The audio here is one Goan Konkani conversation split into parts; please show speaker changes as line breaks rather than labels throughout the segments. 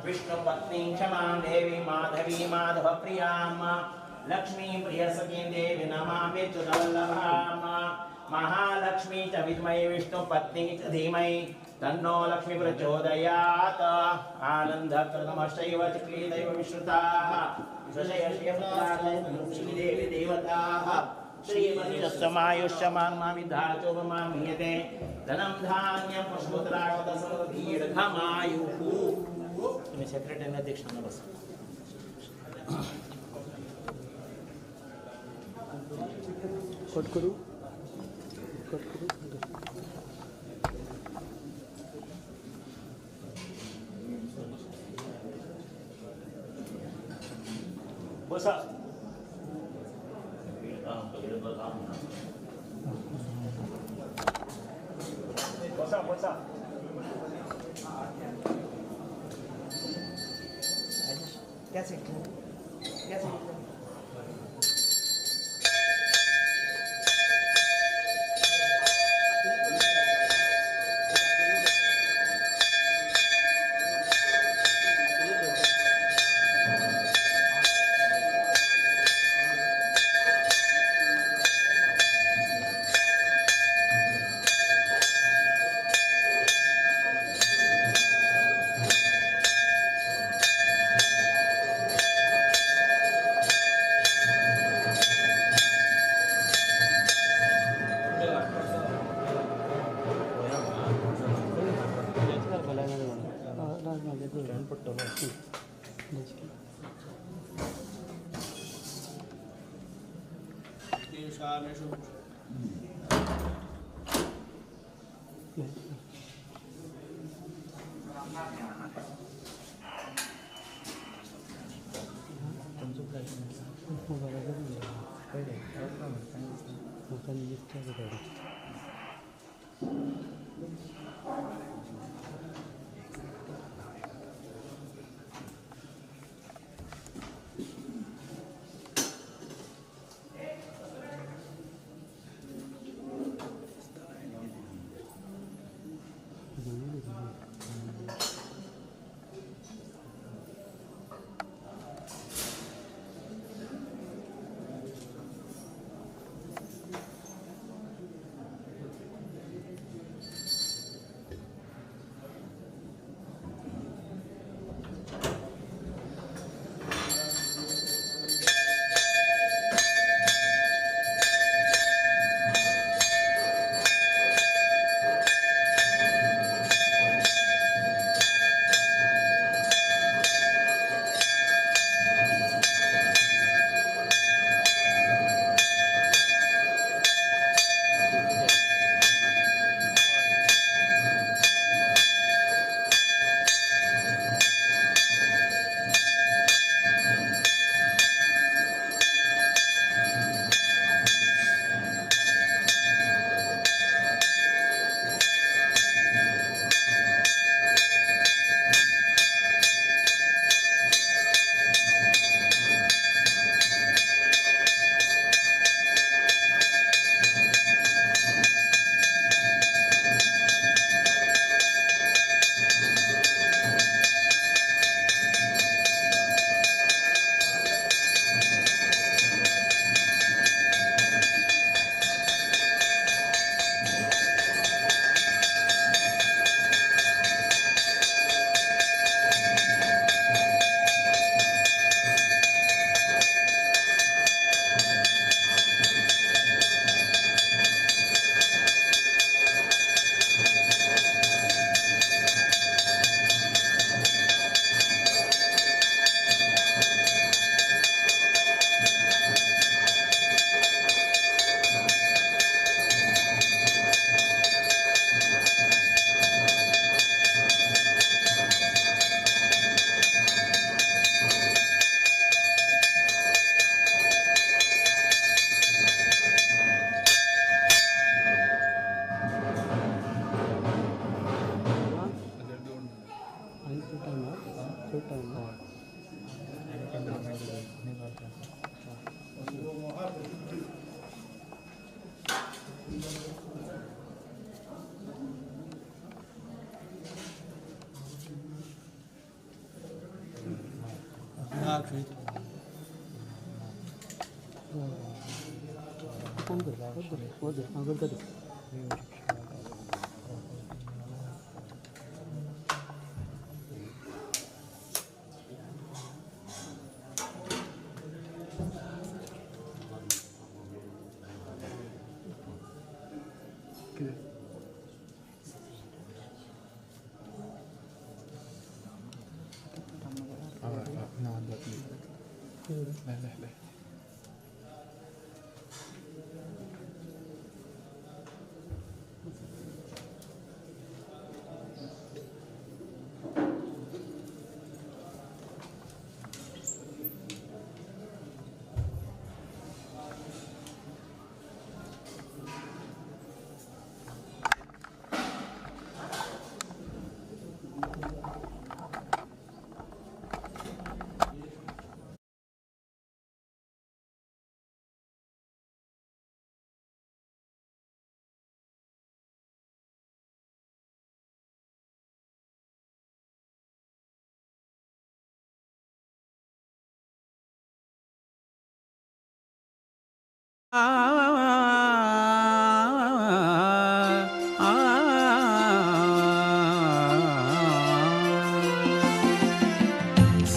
विष्णुपत्नीं क्षमां देवी माधवी माधवप्रियां लक्ष्मीं प्रियसखीं देवी नमामि च्युतवल्लभां। महालक्ष्मी च विद्महे विष्णुपत्नी च धीमहि तन्नो लक्ष्मी प्रचोदयात्। आनन्दप्रथमश्चैव च क्रीदैव विश्रुताः श्रीदेवी देवताः श्रीमतिरसमायुष्यमान्मामिधाचोपमामीयते धनं धान्यं पशुपुत्रायोदसमदीर्घमायुः। तुम्ही सेक्रेटरीना दीक्षांना बसा।
कट करू कट करू।
बसा। बसा बसा।
कैसे कैसे
काम कर कर हांव करता तें.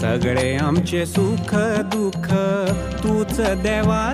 सगळे आमचे सुख दुःख तूच देवा.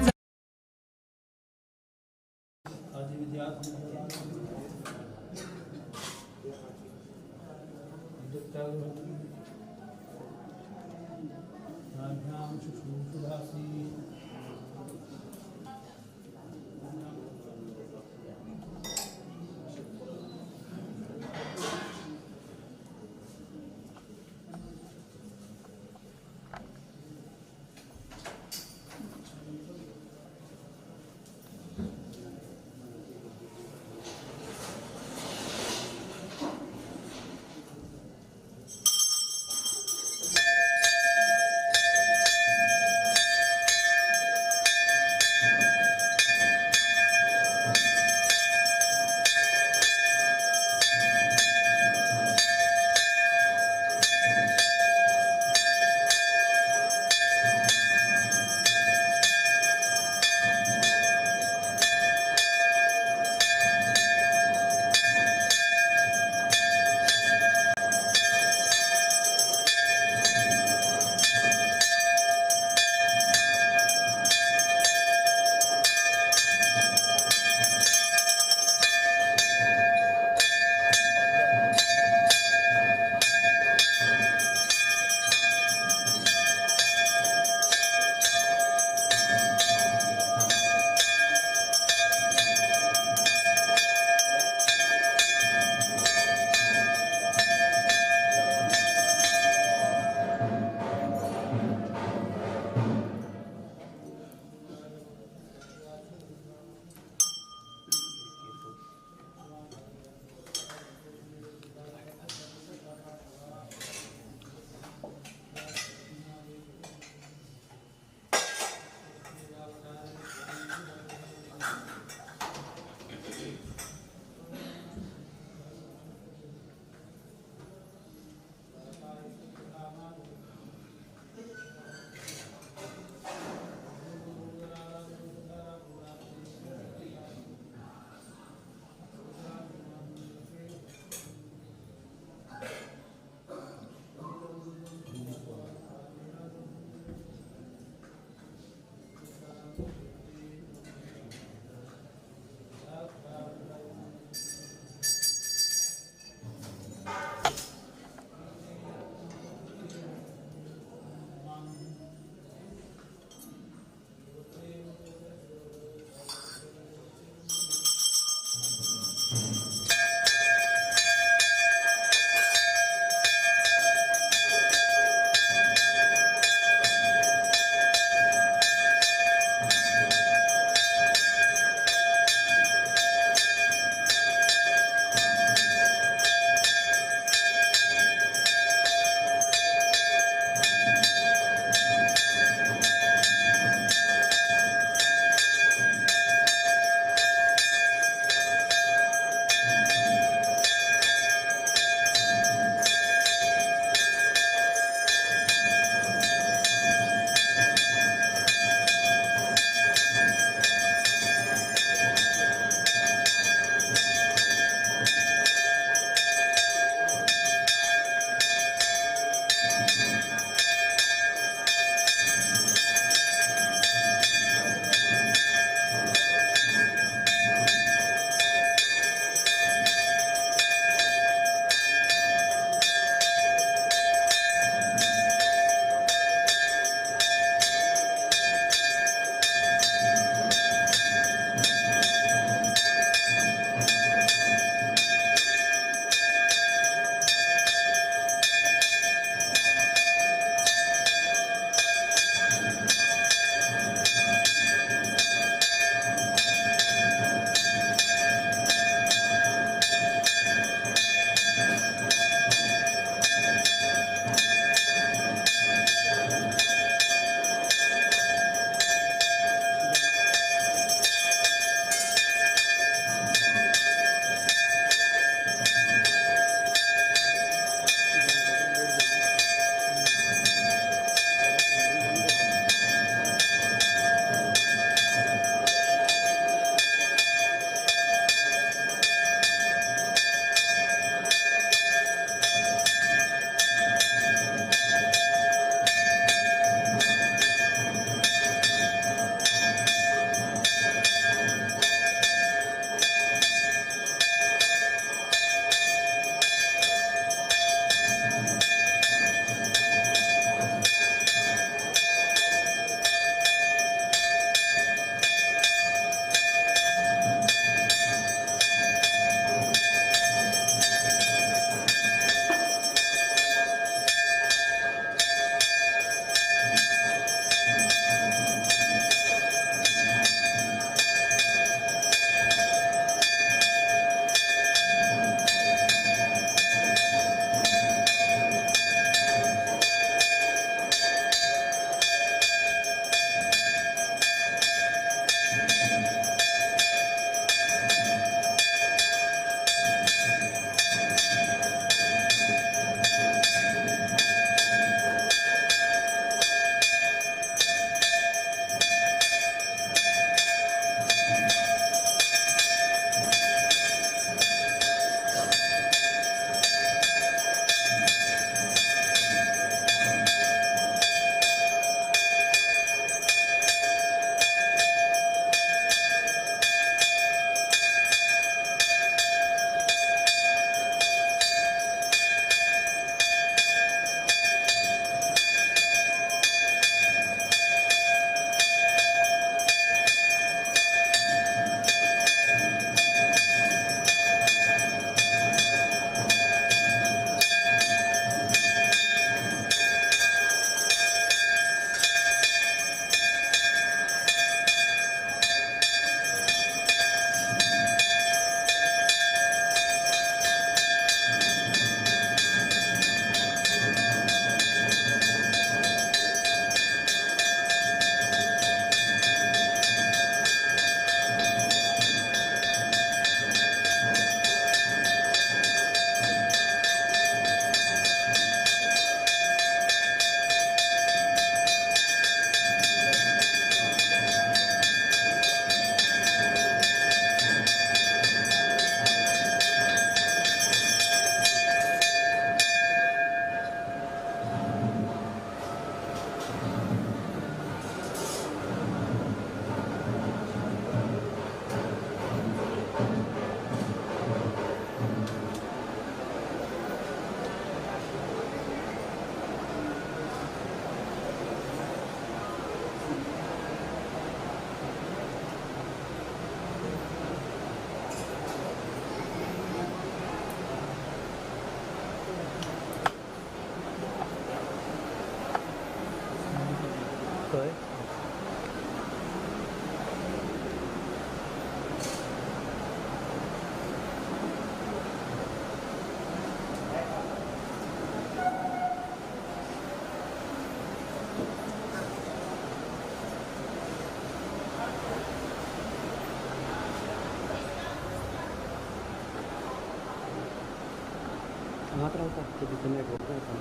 मात रावता ते भितर नेटवर्क मेळटा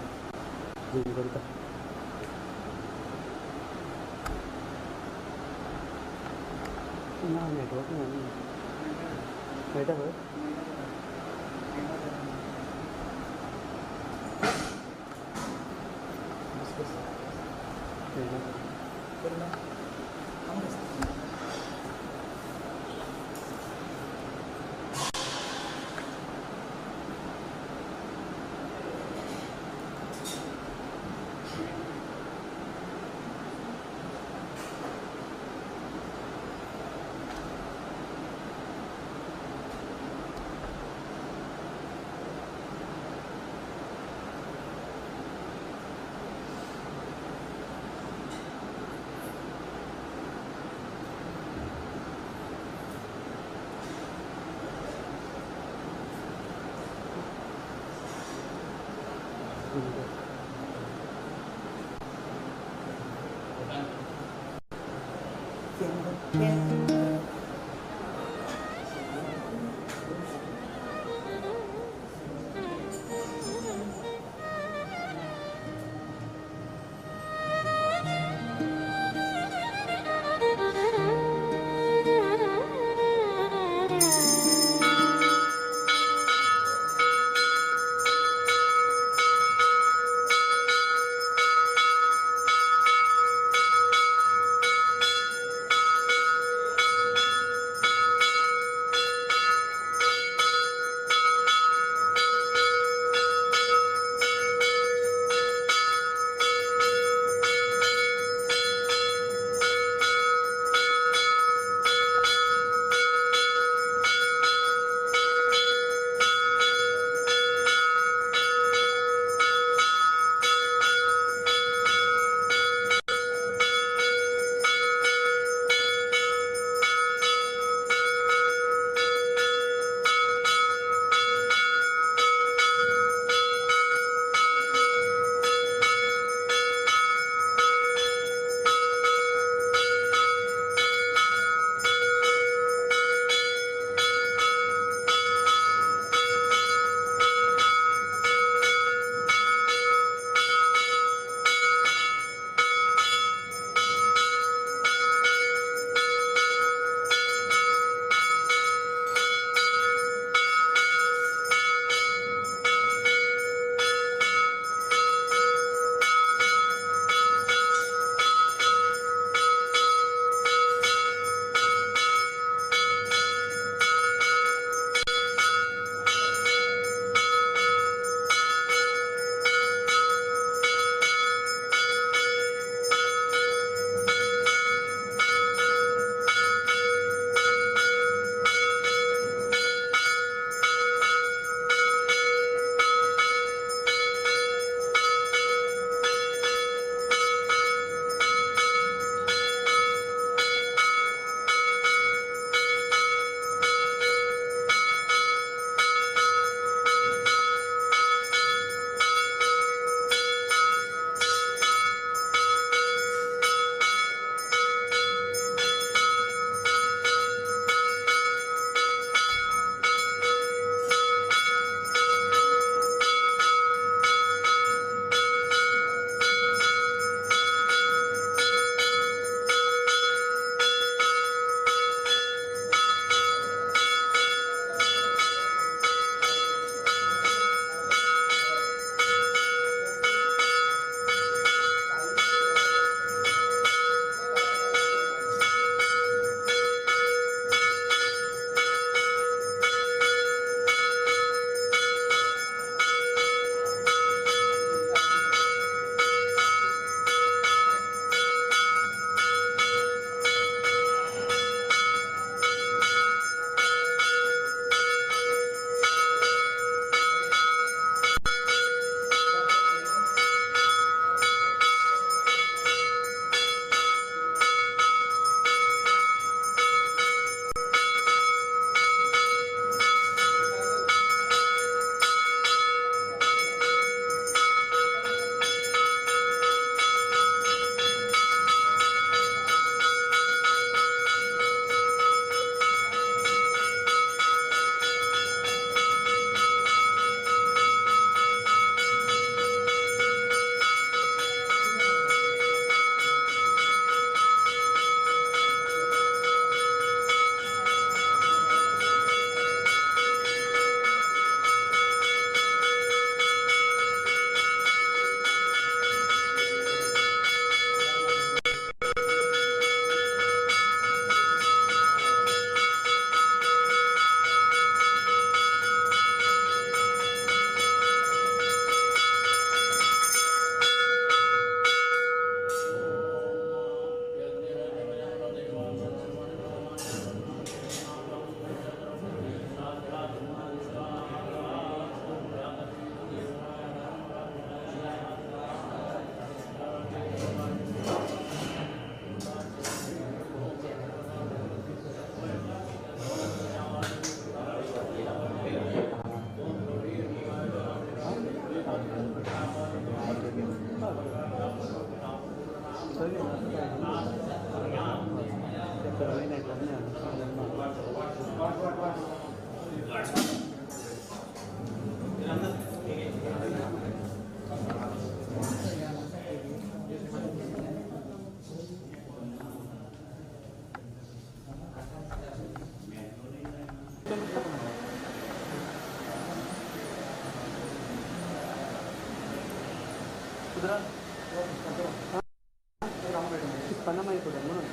झूम करता. ना नेटवर्क मेळना. मेळटा खंय?
बस बस.
मेळटा. पन्ना मागीर पडटा म्हणून.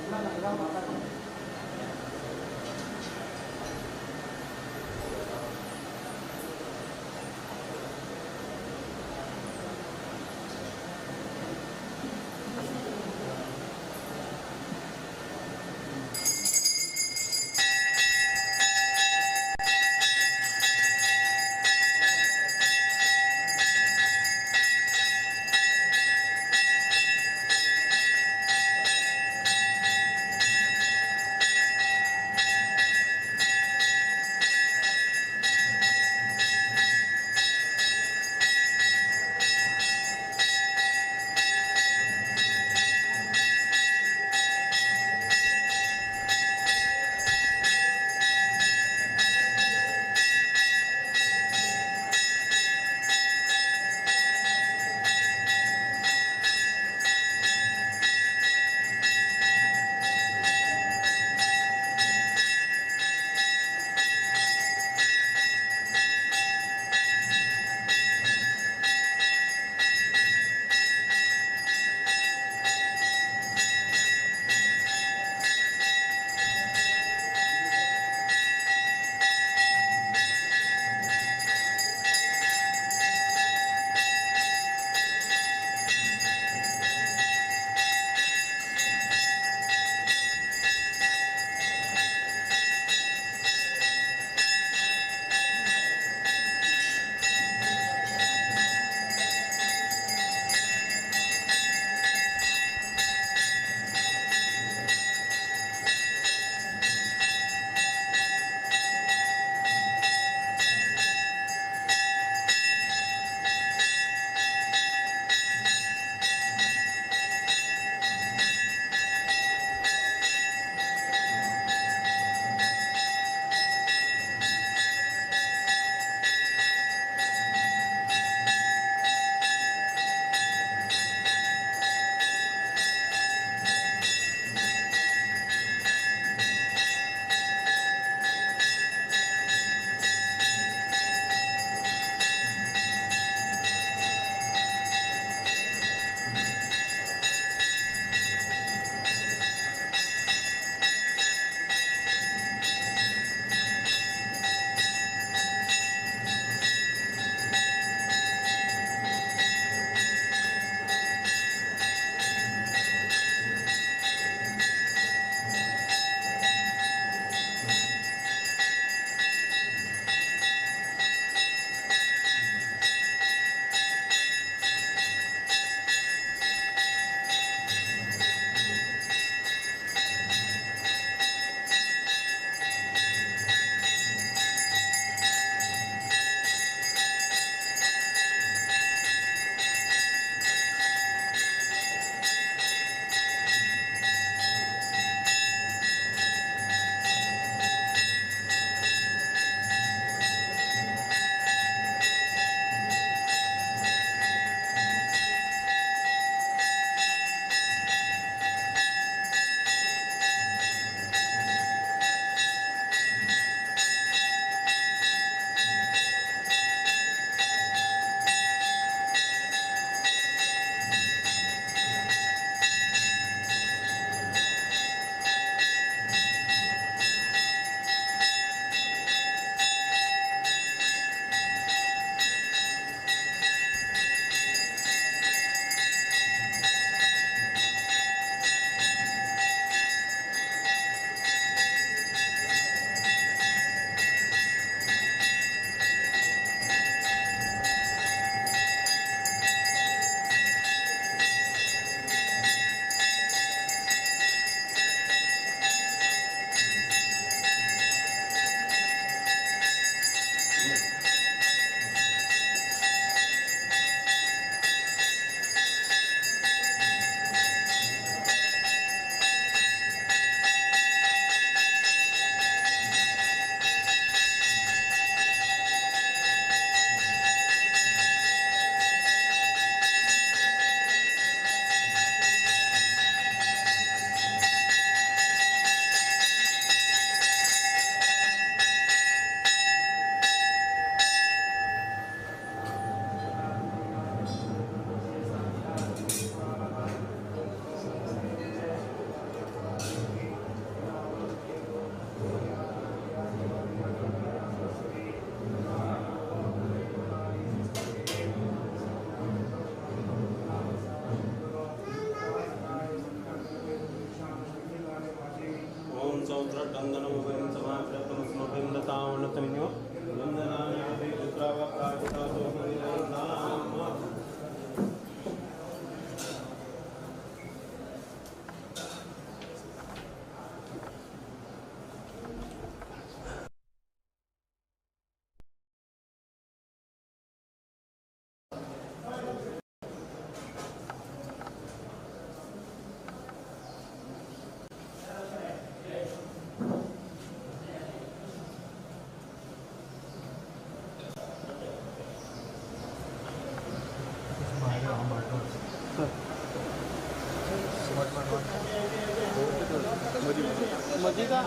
मजी का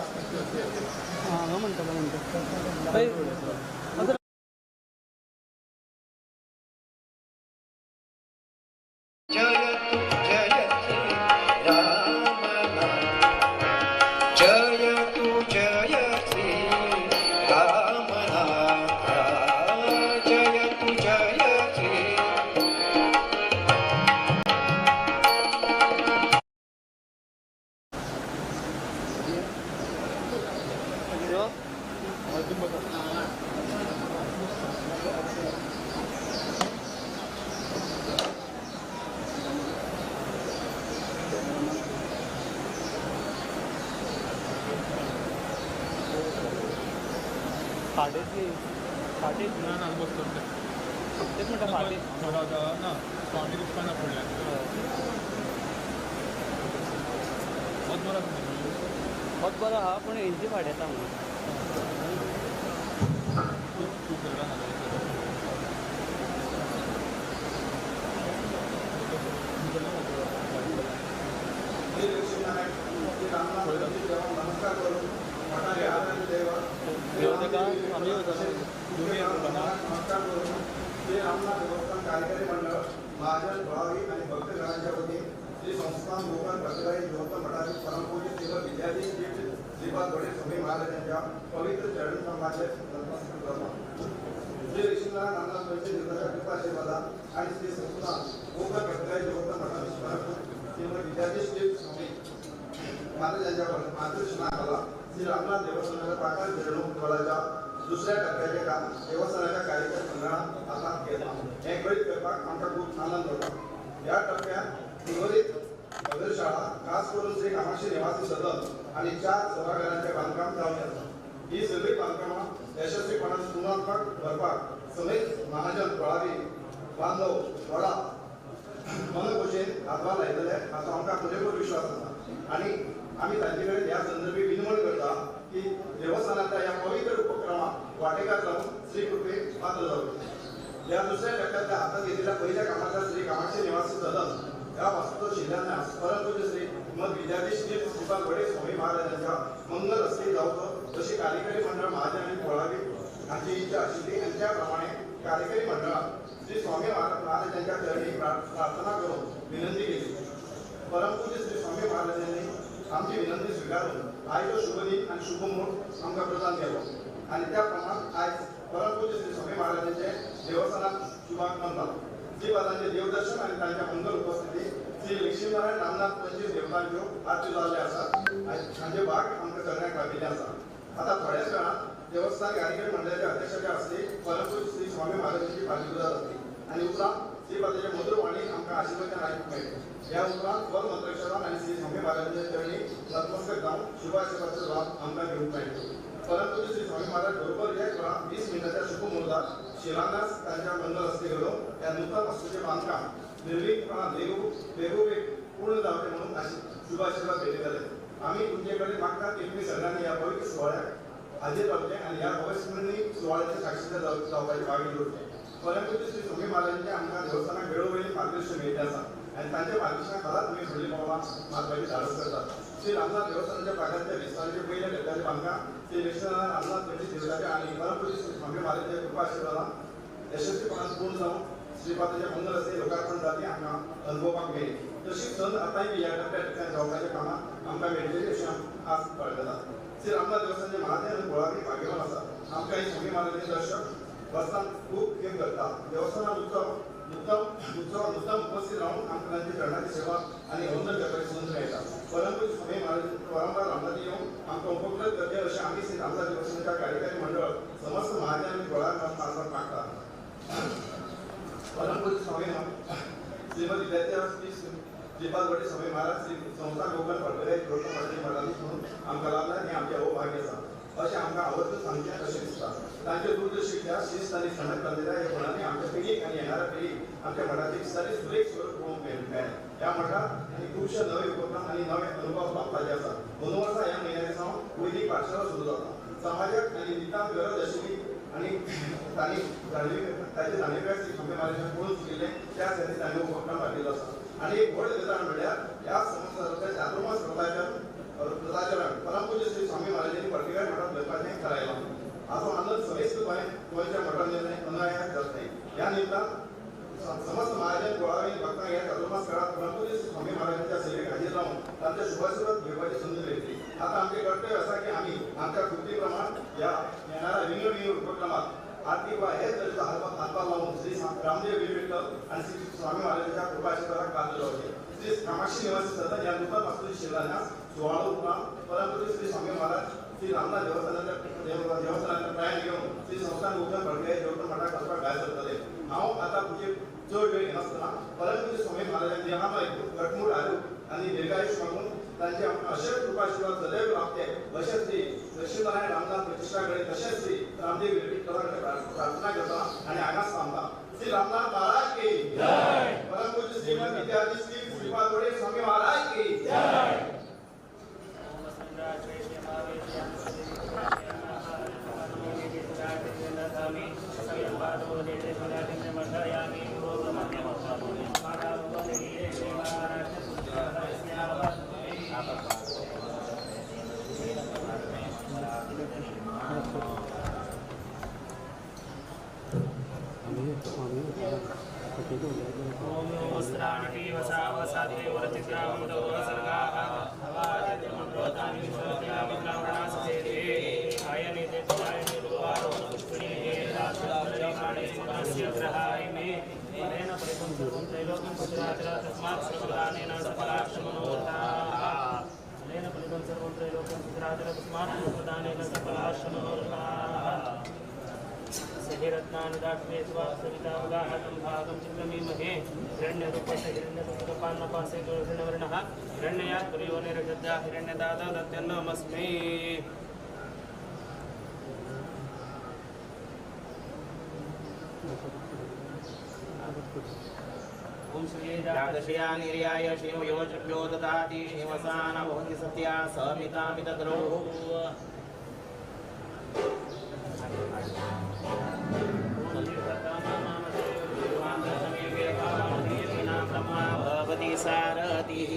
हांगा म्हणटलो म्हणटा. बरो आहा पूण हेंची फाट येता म्हणून.
श्री रामनाथ देवस्थान कार्यकारी मंडळ महाजन भावी आणि भक्तगणांच्या वतीने श्री संस्थान गोकर्ण भद्रकाली देवस्थान मठाचे परमपूज्य श्रीमद विद्याधीश श्रीपाद वडे स्वामी महाराजांच्या पवित्र चरण कमलाचे नतमस्तक करतो. श्री लक्ष्मीनारायण रामनाथ पंचे देवताच्या कृपाआशीर्वादा आणि श्री संस्थान गोकर्ण भद्रकाली देवस्थान मठाचे परमपूज्य श्रीमद विद्याधीश स्वामी महाराजांच्या मार्गदर्शनाखाला श्री रामनाथ देवस्थानाच्या प्राकार जीर्णोद्धाराच्या दुसऱ्या टप्प्याचे काम देवस्थानाच्या कार्यकारी मंडळान हातांत घेतलां. हें कळीत करपाक आमकां खूब आनंद जाता. ह्या टप्प्यात उर्वरीत नगरशाळा खास करून श्री कामाक्षी निवासी सदन आनी 4 सभाघरांचें बांदकाम जावन येता. ही सगळीं बांदकामां यशस्वीपणान पूर्णात्मक व्हरपाक समेत महाजन कुळावी बांधव व्हडा मनखोशेन हातभार लायतले हाचो आमकां पुरेपूर विश्वास आसा आनी आमी तांचे कडेन ह्या संदर्भी विनवण करता की देवस्थानांतल्या ह्या पवित्र उपक्रमाक वाटेकार जावन श्री कृपेक पात्र जावचें. ह्या दुसऱ्या टप्प्यांतल्या हातांत घेतिल्ल्या पयल्या कामाच्या श्री कामाक्षी निवासी सदन ह्या वास्तूचो शिलान्यास परमपूज्य श्री मद विद्याधीश श्रीपाद वडे स्वामी महाराजांच्या मंगल हस्ते जावचो तशी कार्यकारी मंडळ महाजन आनी कुळावी हांची इच्छा आशिल्ली आनी त्या प्रमाणे कार्यकारी मंडळान श्री स्वामी महाराजांच्या चरणी प्रार्थना करून विनंती केली. परमपूज्य श्री स्वामी महाराजांनी आमची विनंती स्विकारून आयचो शुभ दीन आनी शुभ म्हूर्त आमकां प्रदान केलो आनी त्या प्रमाण आयज परमपूज्य श्री स्वामी महाराजांचे देवस्थानात शुभागमन जालो. श्रीपादांचे देवदर्शन आनी तांच्या मंगल उपस्थिती श्री लक्ष्मीनारायण रामनाथ पंचवीस देवतांच्यो आरत्यो जाल्ल्यो आसात आनी हांचे भाग आमकां सगळ्यांक लाभिल्लें आसा. आतां थोड्याच वेळान देवस्थान कार्यकारी मंडळाच्या अध्यक्षाच्या हस्ते परमपूज्य श्री स्वामी महाराजांची पादुका जातली आनी उपरांत श्रीपादाचे मधुर वाणी आमकां आशिर्वचन आयकूंक मेळटलें. ह्या उपरांत वर मंत्रक्षरान आनी श्री स्वामी महाराजांच्या चरणी नतमस्तक जावन शुभ आशिर्वादाचो लाभ आमकां घेवंक मेळटलो. परमपूज्य श्री स्वामी महाराज बरोबर एक वेळा 20 मिनटाच्या शुभ मुहूर्तार शिलान्यास तांच्या मंगल हस्ते घडोवन ह्या नूतन वास्तूचें बांदकाम निर्विघ्नपणान बेगोबेग पूर्ण जावचें म्हणून शुभ आशिर्वाद भेटयतले. आमी तुमचे कडेन मागतात की तुमी सगळ्यांनी ह्या पवित्र सुवाळ्याक हाजीर रावचें आनी ह्या अविस्मरणीय सुवाळ्याचे साक्षीदार जावपाचें भाग्य जोडचें. परमपूज्य श्री स्वामी महाराजांचें आमकां देवस्थानाक वेळोवेळी मार्गदर्शन मेळिल्लें आसा आनी तांच्या मार्गदर्शना खाला तुमी फुडलीं पावलां मारपाची धाडस करतात. श्री रामनाथ देवस्थानाच्या प्राकाराच्या विस्ताराचे पयल्या टप्प्याचें बांदकाम श्री लक्ष्मीनारायण रामनाथ पंचवीस देवताच्या आनी परमपूज्य श्री स्वामी महाराजांच्या कृपा आशिर्वादान यशस्वीपणान पूर्ण जावन श्रीपादाच्या मंगल हस्ते लोकार्पण जाती आमकां अनुभवपाक मेळ्ळी. तशीच संद आतांय बी ह्या टप्प्या टप्प्यान जावपाच्या कामाक आमकां मेळटली अशें आज कळटा. श्री रामनाथ देवस्थानचे महाजन आनी कुळावी भाग्यवान आसा. आमकां ही स्वामी महाराजांचे दर्शक वर्सान खूब खेप करता. देवस्थानात उत्सव मुद्दाम मुद्दाम उपस्थित रावन आमकां तांच्या चरणाची सेवा आनी वंदन करपाची संद मेळटा. परंतु स्वामी महाराज वारंवार रामनाथ येवन आमकां उपकृत करचे अशें आमी श्री रामदास देवस्थानाच्या कार्यकारी मंडळ समस्त महाजन आनी गोळार मार्फत मागता. परमपूज्य स्वामी श्रीमद विद्यार्थी श्रीपाद वडे स्वामी महाराज श्री संस्था गोकर्ण पर्वरे मठाचे मठाधीश म्हणून आमकां लाभला हें आमचें अहोभाग्य आसा अशें आमकां आवर्जून सांगचें अशें दिसता. तांचे दूरदृश्टीच्या शिस्त आनी सणक बांदिल्ल्या ह्या गुणांनी आमच्या पिढीक आनी येणाऱ्या पिढीक आमच्या मठाचे विस्तारीत सुरेख स्वरूप पळोवंक मेळ्ळें. ह्या मठांत आनी खुबशे नवे उपक्रम आनी नवे अनुभव लाभपाचे आसात. 2 वर्सां ह्या म्हयन्या सावन वैदीक पाठशाळा सुरू जाता. समाजाक आनी नितांत गरज आशिल्ली आनी तांणी ताचे जाणविकाय श्री स्वामी महाराजांनी पळोवन चुकिल्लें त्या खातीर तांणी उपक्रम काडिल्लो आसा. आनी एक व्हड गजाल म्हणल्यार ह्या संवसारांतल्या चातुर्मास व्रताचरण परमपूज्य श्री स्वामी महाराजांनी पर्गेकार मठांत करपाचें थारायलां. हाचो आनंद समेस्त गोंयच्या मठांत अनायास जातले. ह्या निमतान समस्त महाजन गोळावी भक्तांक ह्या चातुर्मास काळात परमपूज्य श्री स्वामी महाराजांच्या सेवेक हाजीर रावन तांच्या शुभाशीर्वाद घेवपाची संद मेळटली. आतां आमचें कर्तव्य आसा की आमी आमच्या कृती प्रमाण ह्या येणाऱ्या विंगड विंगड उपक्रमात आर्थिक वा हेर तरेचो हातभार लावन श्री रामदेव विठ्ठल आनी श्री स्वामी महाराजांच्या कृपाशीर्वादाक पात्र जावचें. श्री कामाक्षी निवासी सदन ह्या नूतन वास्तूची शिलान्यास सुवाळो उपरांत परमपूज्य श्री स्वामी महाराज श्री रामनाथ देवस्थानाच्या प्रयाण घेवन श्री संस्थान गोकर्ण पर्वरे देवता मठाक वचपाक भायर सरतले. हांव आतां तुजे चड वेळ घेनासतना परमपूज्य स्वामी महाराजांनी देहामय घटमूट आरोग्य आनी दीर्घायुष मागून तांचे आमकां अशेच कृपाशीर्वाद सदैव लाभते अशें श्री लक्ष्मीनारायण रामनाथ प्रतिश्ठा कडेन तशेंच श्री रामदेव विठ्ठला कडेन प्रार्थना करता आनी हांगाच थांबता. श्री रामनाथ महाराज की जय. परमपूज्य श्रीमद विद्यार्थी श्री श्रीपाद वडे स्वामी महाराज की जय.
निर्याय शिवयोजभ्यो ददाति शिवसान भवन्ति सत्या समितामितद्रोः. भवति सारथिः.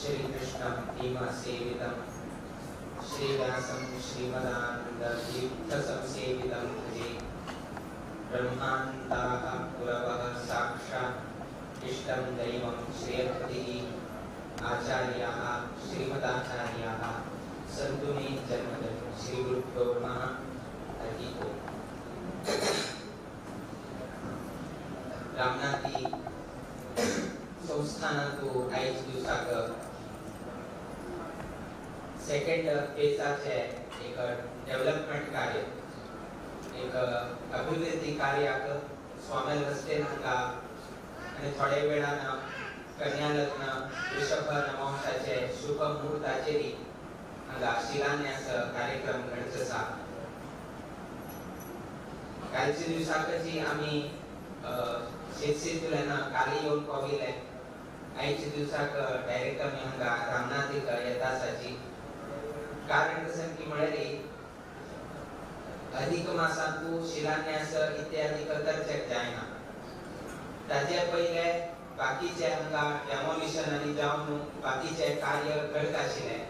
श्रीकृष्णं भीमसेवितं श्रीव्यासं श्रीमदानन्दतीर्थसंसेवितं भजे। ब्रह्मान्ताः गुरवः साक्षात् इष्टं दैवं श्रीयपतिः आचार्याः श्रीमदाचार्याः सन्तु मे जन्मदं। श्रीगुरुभ्यो नमः। हरिः ओम्। रामनाथी संस्थानांतु आयज दिवसाक सेकंड फेजाचे एक डेव्हलपमेंट कार्य, एक अभिवृद्धी कार्याक स्वामी रस्ते हांगा आनी थोड्या वेळान कन्या लग्न वृषभ नवंशाचे शुभ मुहूर्ताचेर हांगा शिलान्यास कार्यक्रम घडचो आसा। कालच्या दिवसाकची आमी शेतसीतल्यान काली येवन पाविल्ले। आयच्या दिवसाक डायरेक्ट आमी हांगा रामनाथीक येता आसाची। कारण कशें की म्हळ्यार अधिक मासांतू शिलान्यास इत्यादी करचेक जायना। ताजे पयले बाकीचे हांगा डेमोलिशन आनी जावन बाकीचे कार्य घडत आशिल्लें।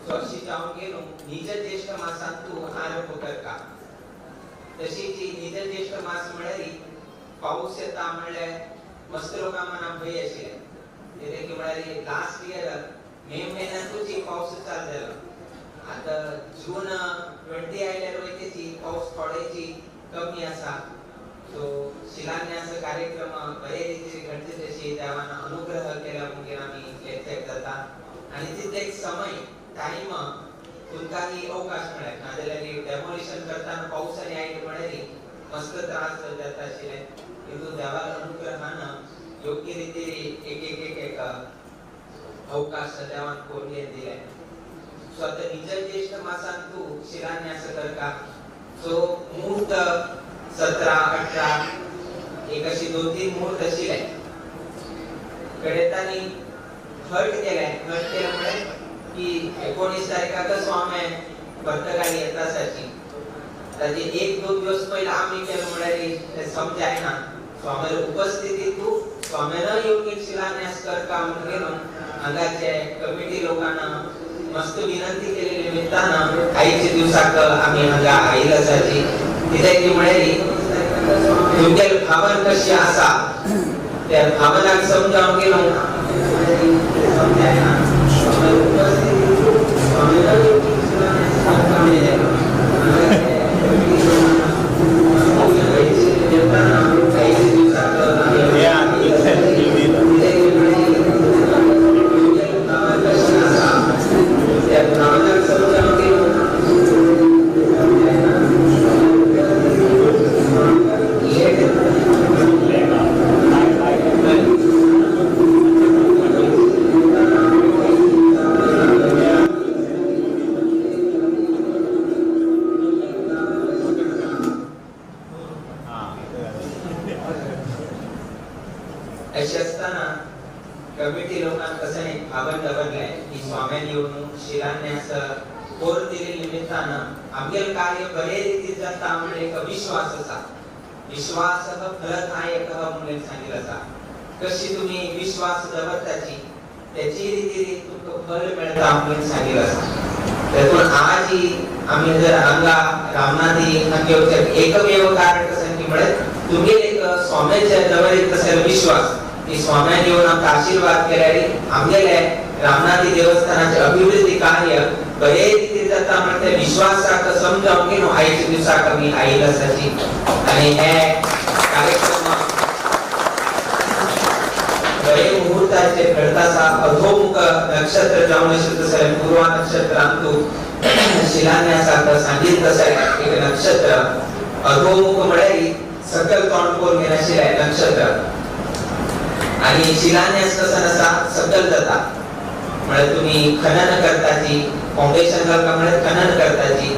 सो अशी जावन गेलो निज ज्येष्ठ मासांतू आरंभ करता। तशीच निज ज्येष्ठ मास म्हळ्यार पावस येता म्हणल्यार मस्त लोकां मनाक भंय आशिल्लें। कित्याक की म्हळ्यार लास्ट इयर मे म्हयन्यांतूच पावस चालू जालो। आतां जून 20 आयल्यार वयतेची पावस थोडेची कमी आसा। सो शिलान्यास कार्यक्रम बरे रितीन घडचे तशी देवान अनुग्रह केला म्हणून आमी लेखक जाता आनी तितले एक समय टायम तुमकांय अवकाश मेळ्ळे। नाजाल्यार डेमोलिशन करतना पावस आनी आयले म्हळ्यार मस्त त्रास जाता आशिल्ले। किंतु देवान अनुग्रहान योग्य रितीन एक एक एक एक अवकाश देवान करून दिले। सो आतां निज ज्येष्ठ मासान तूं शिलान्यास करता। सो मुहूर्त 17, 18 एक अशी 2-3 मुहूर्त आशिल्ले। कडेतांनी हट केले। हट केले म्हळ्यार की 19 तारखाक स्वामी भर्तगाडी येता आसाची। ताजे 1-2 दिवस पयलीं आमी केलें म्हळ्यार तें समजायना। स्वामीले उपस्थितींतू स्वामीन येवन एक शिलान्यास करता म्हणून गेलो हांगाचे कमिटी लोकांना मस्त विनंती केली निमित्तान आयच्या दिवसाक आमी हांगा आयिल्ले आसाची। कित्याक की म्हळ्यार तुमगेली भावना कशी आसा त्या भावनाक समजावन गेलो अशें आसतना कमिटी लोकांक कशें भावन दवरलें की स्वाम्यान येवन शिलान्यास कोर दिले निमित्तान आमगेलें कार्य बरे रितीन जाता म्हणून एक विश्वास आसा। विश्वास फलदायक म्हणून सांगिल्लें आसा। कशी तुमी विश्वास दवरताची त्याची रितीन तुमकां फल मेळटा म्हणून सांगिल्लें आसा। तेतून आज आमी जर हांगा रामनाथी हांगा येवचें एकमेव कारण कशें की म्हळ्यार तुमगेले एक स्वाम्याच्या दवरीत तसो विश्वास की स्वाम्यान येवन आमकां आशिर्वाद केल्यार आमगेले रामनाथी देवस्थानाचे अभिवृद्धी कार्य बरे रितीन जाता म्हण ते विश्वासाक समजावन घेवन आयच्या दिवसाक आमी आयिल्ले आसाची। आनी हे कार्यक्रम बरे मुहूर्ताचे घडत आसा। अधोमुख नक्षत्र जावन अशें तशें पूर्वा नक्षत्रांतू शिलान्यासाक सांगीत तशें एक नक्षत्र अधोमुख म्हळ्यार सकल तोंड करून घेनाशिल्लें नक्षत्र आनी शिलान्यास कसो आसा सकल जाता। म्हळ्यार तुमी खनन करताची फावंडेशन घालता म्हळ्यार खनन करताची।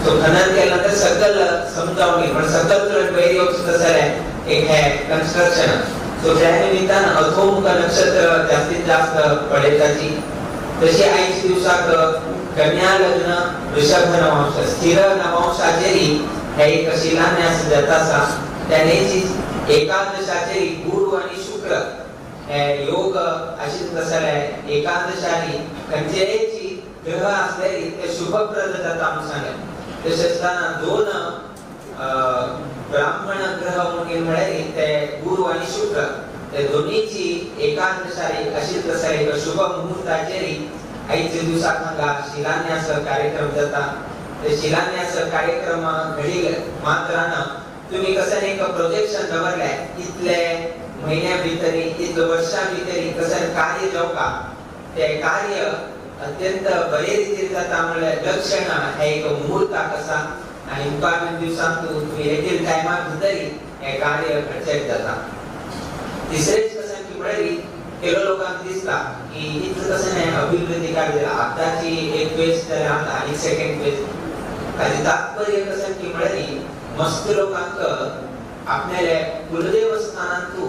सो खनन केलें नंतर सकल समजावन घे म्हळ्यार सकल तुवें वयर येवचें तशें एक हें कन्स्ट्रक्शन। सो त्या निमित्तान अधोमुख नक्षत्र जास्तीत जास्त पळयताची। तशी आयच्या दिवसाक कन्या लग्न वृषभ नवंश स्थिर नवंशाचेर हे एक शिलान्यास जाता आसा। त्यानेची एकादशाचेर गुरु आनी शुक्र हे योग योग आशिल्ले तसले एकादशारी खंयचेय ग्रह आसले ते शुभप्रद जाता म्हणून सांगलें. तशें आसतना दोन ब्राह्मण ग्रह म्हणून म्हळ्यार ते गुरू आनी शुक्र ते दोनीची एकादशारी आशिल्ले तसले एक शुभ मुहूर्ताचेर आयच्या दिवसाक हांगा शिलान्यास कार्यक्रम जाता. ते शिलान्यास कार्यक्रम घडील मात्रान तुम्ही कसं एक प्रोजेक्शन दवरले इतले म्हयन्या भितर इतले वर्षा भितर कसं कार्य जावका ते कार्य अत्यंत बरे रितीन जाता म्हणल्यार लक्षण हे एक मुहूर्ताक आसा आनी मुखार दिवसांत तुम्ही रेगील टायमा भितर हे कार्य घडचें जाता. तिसरेच कसं की म्हळ्यार केलो लोकांक दिसता की इतलें कसं न्हय अभिवृद्धी कार्य आतांची एक फेज जाल्यार आतां आनी सेकंड फेज. ताजें तात्पर्य कसं की म्हळ्यार मस्त लोकांक आपल्याले कुलदेवस्थानांतू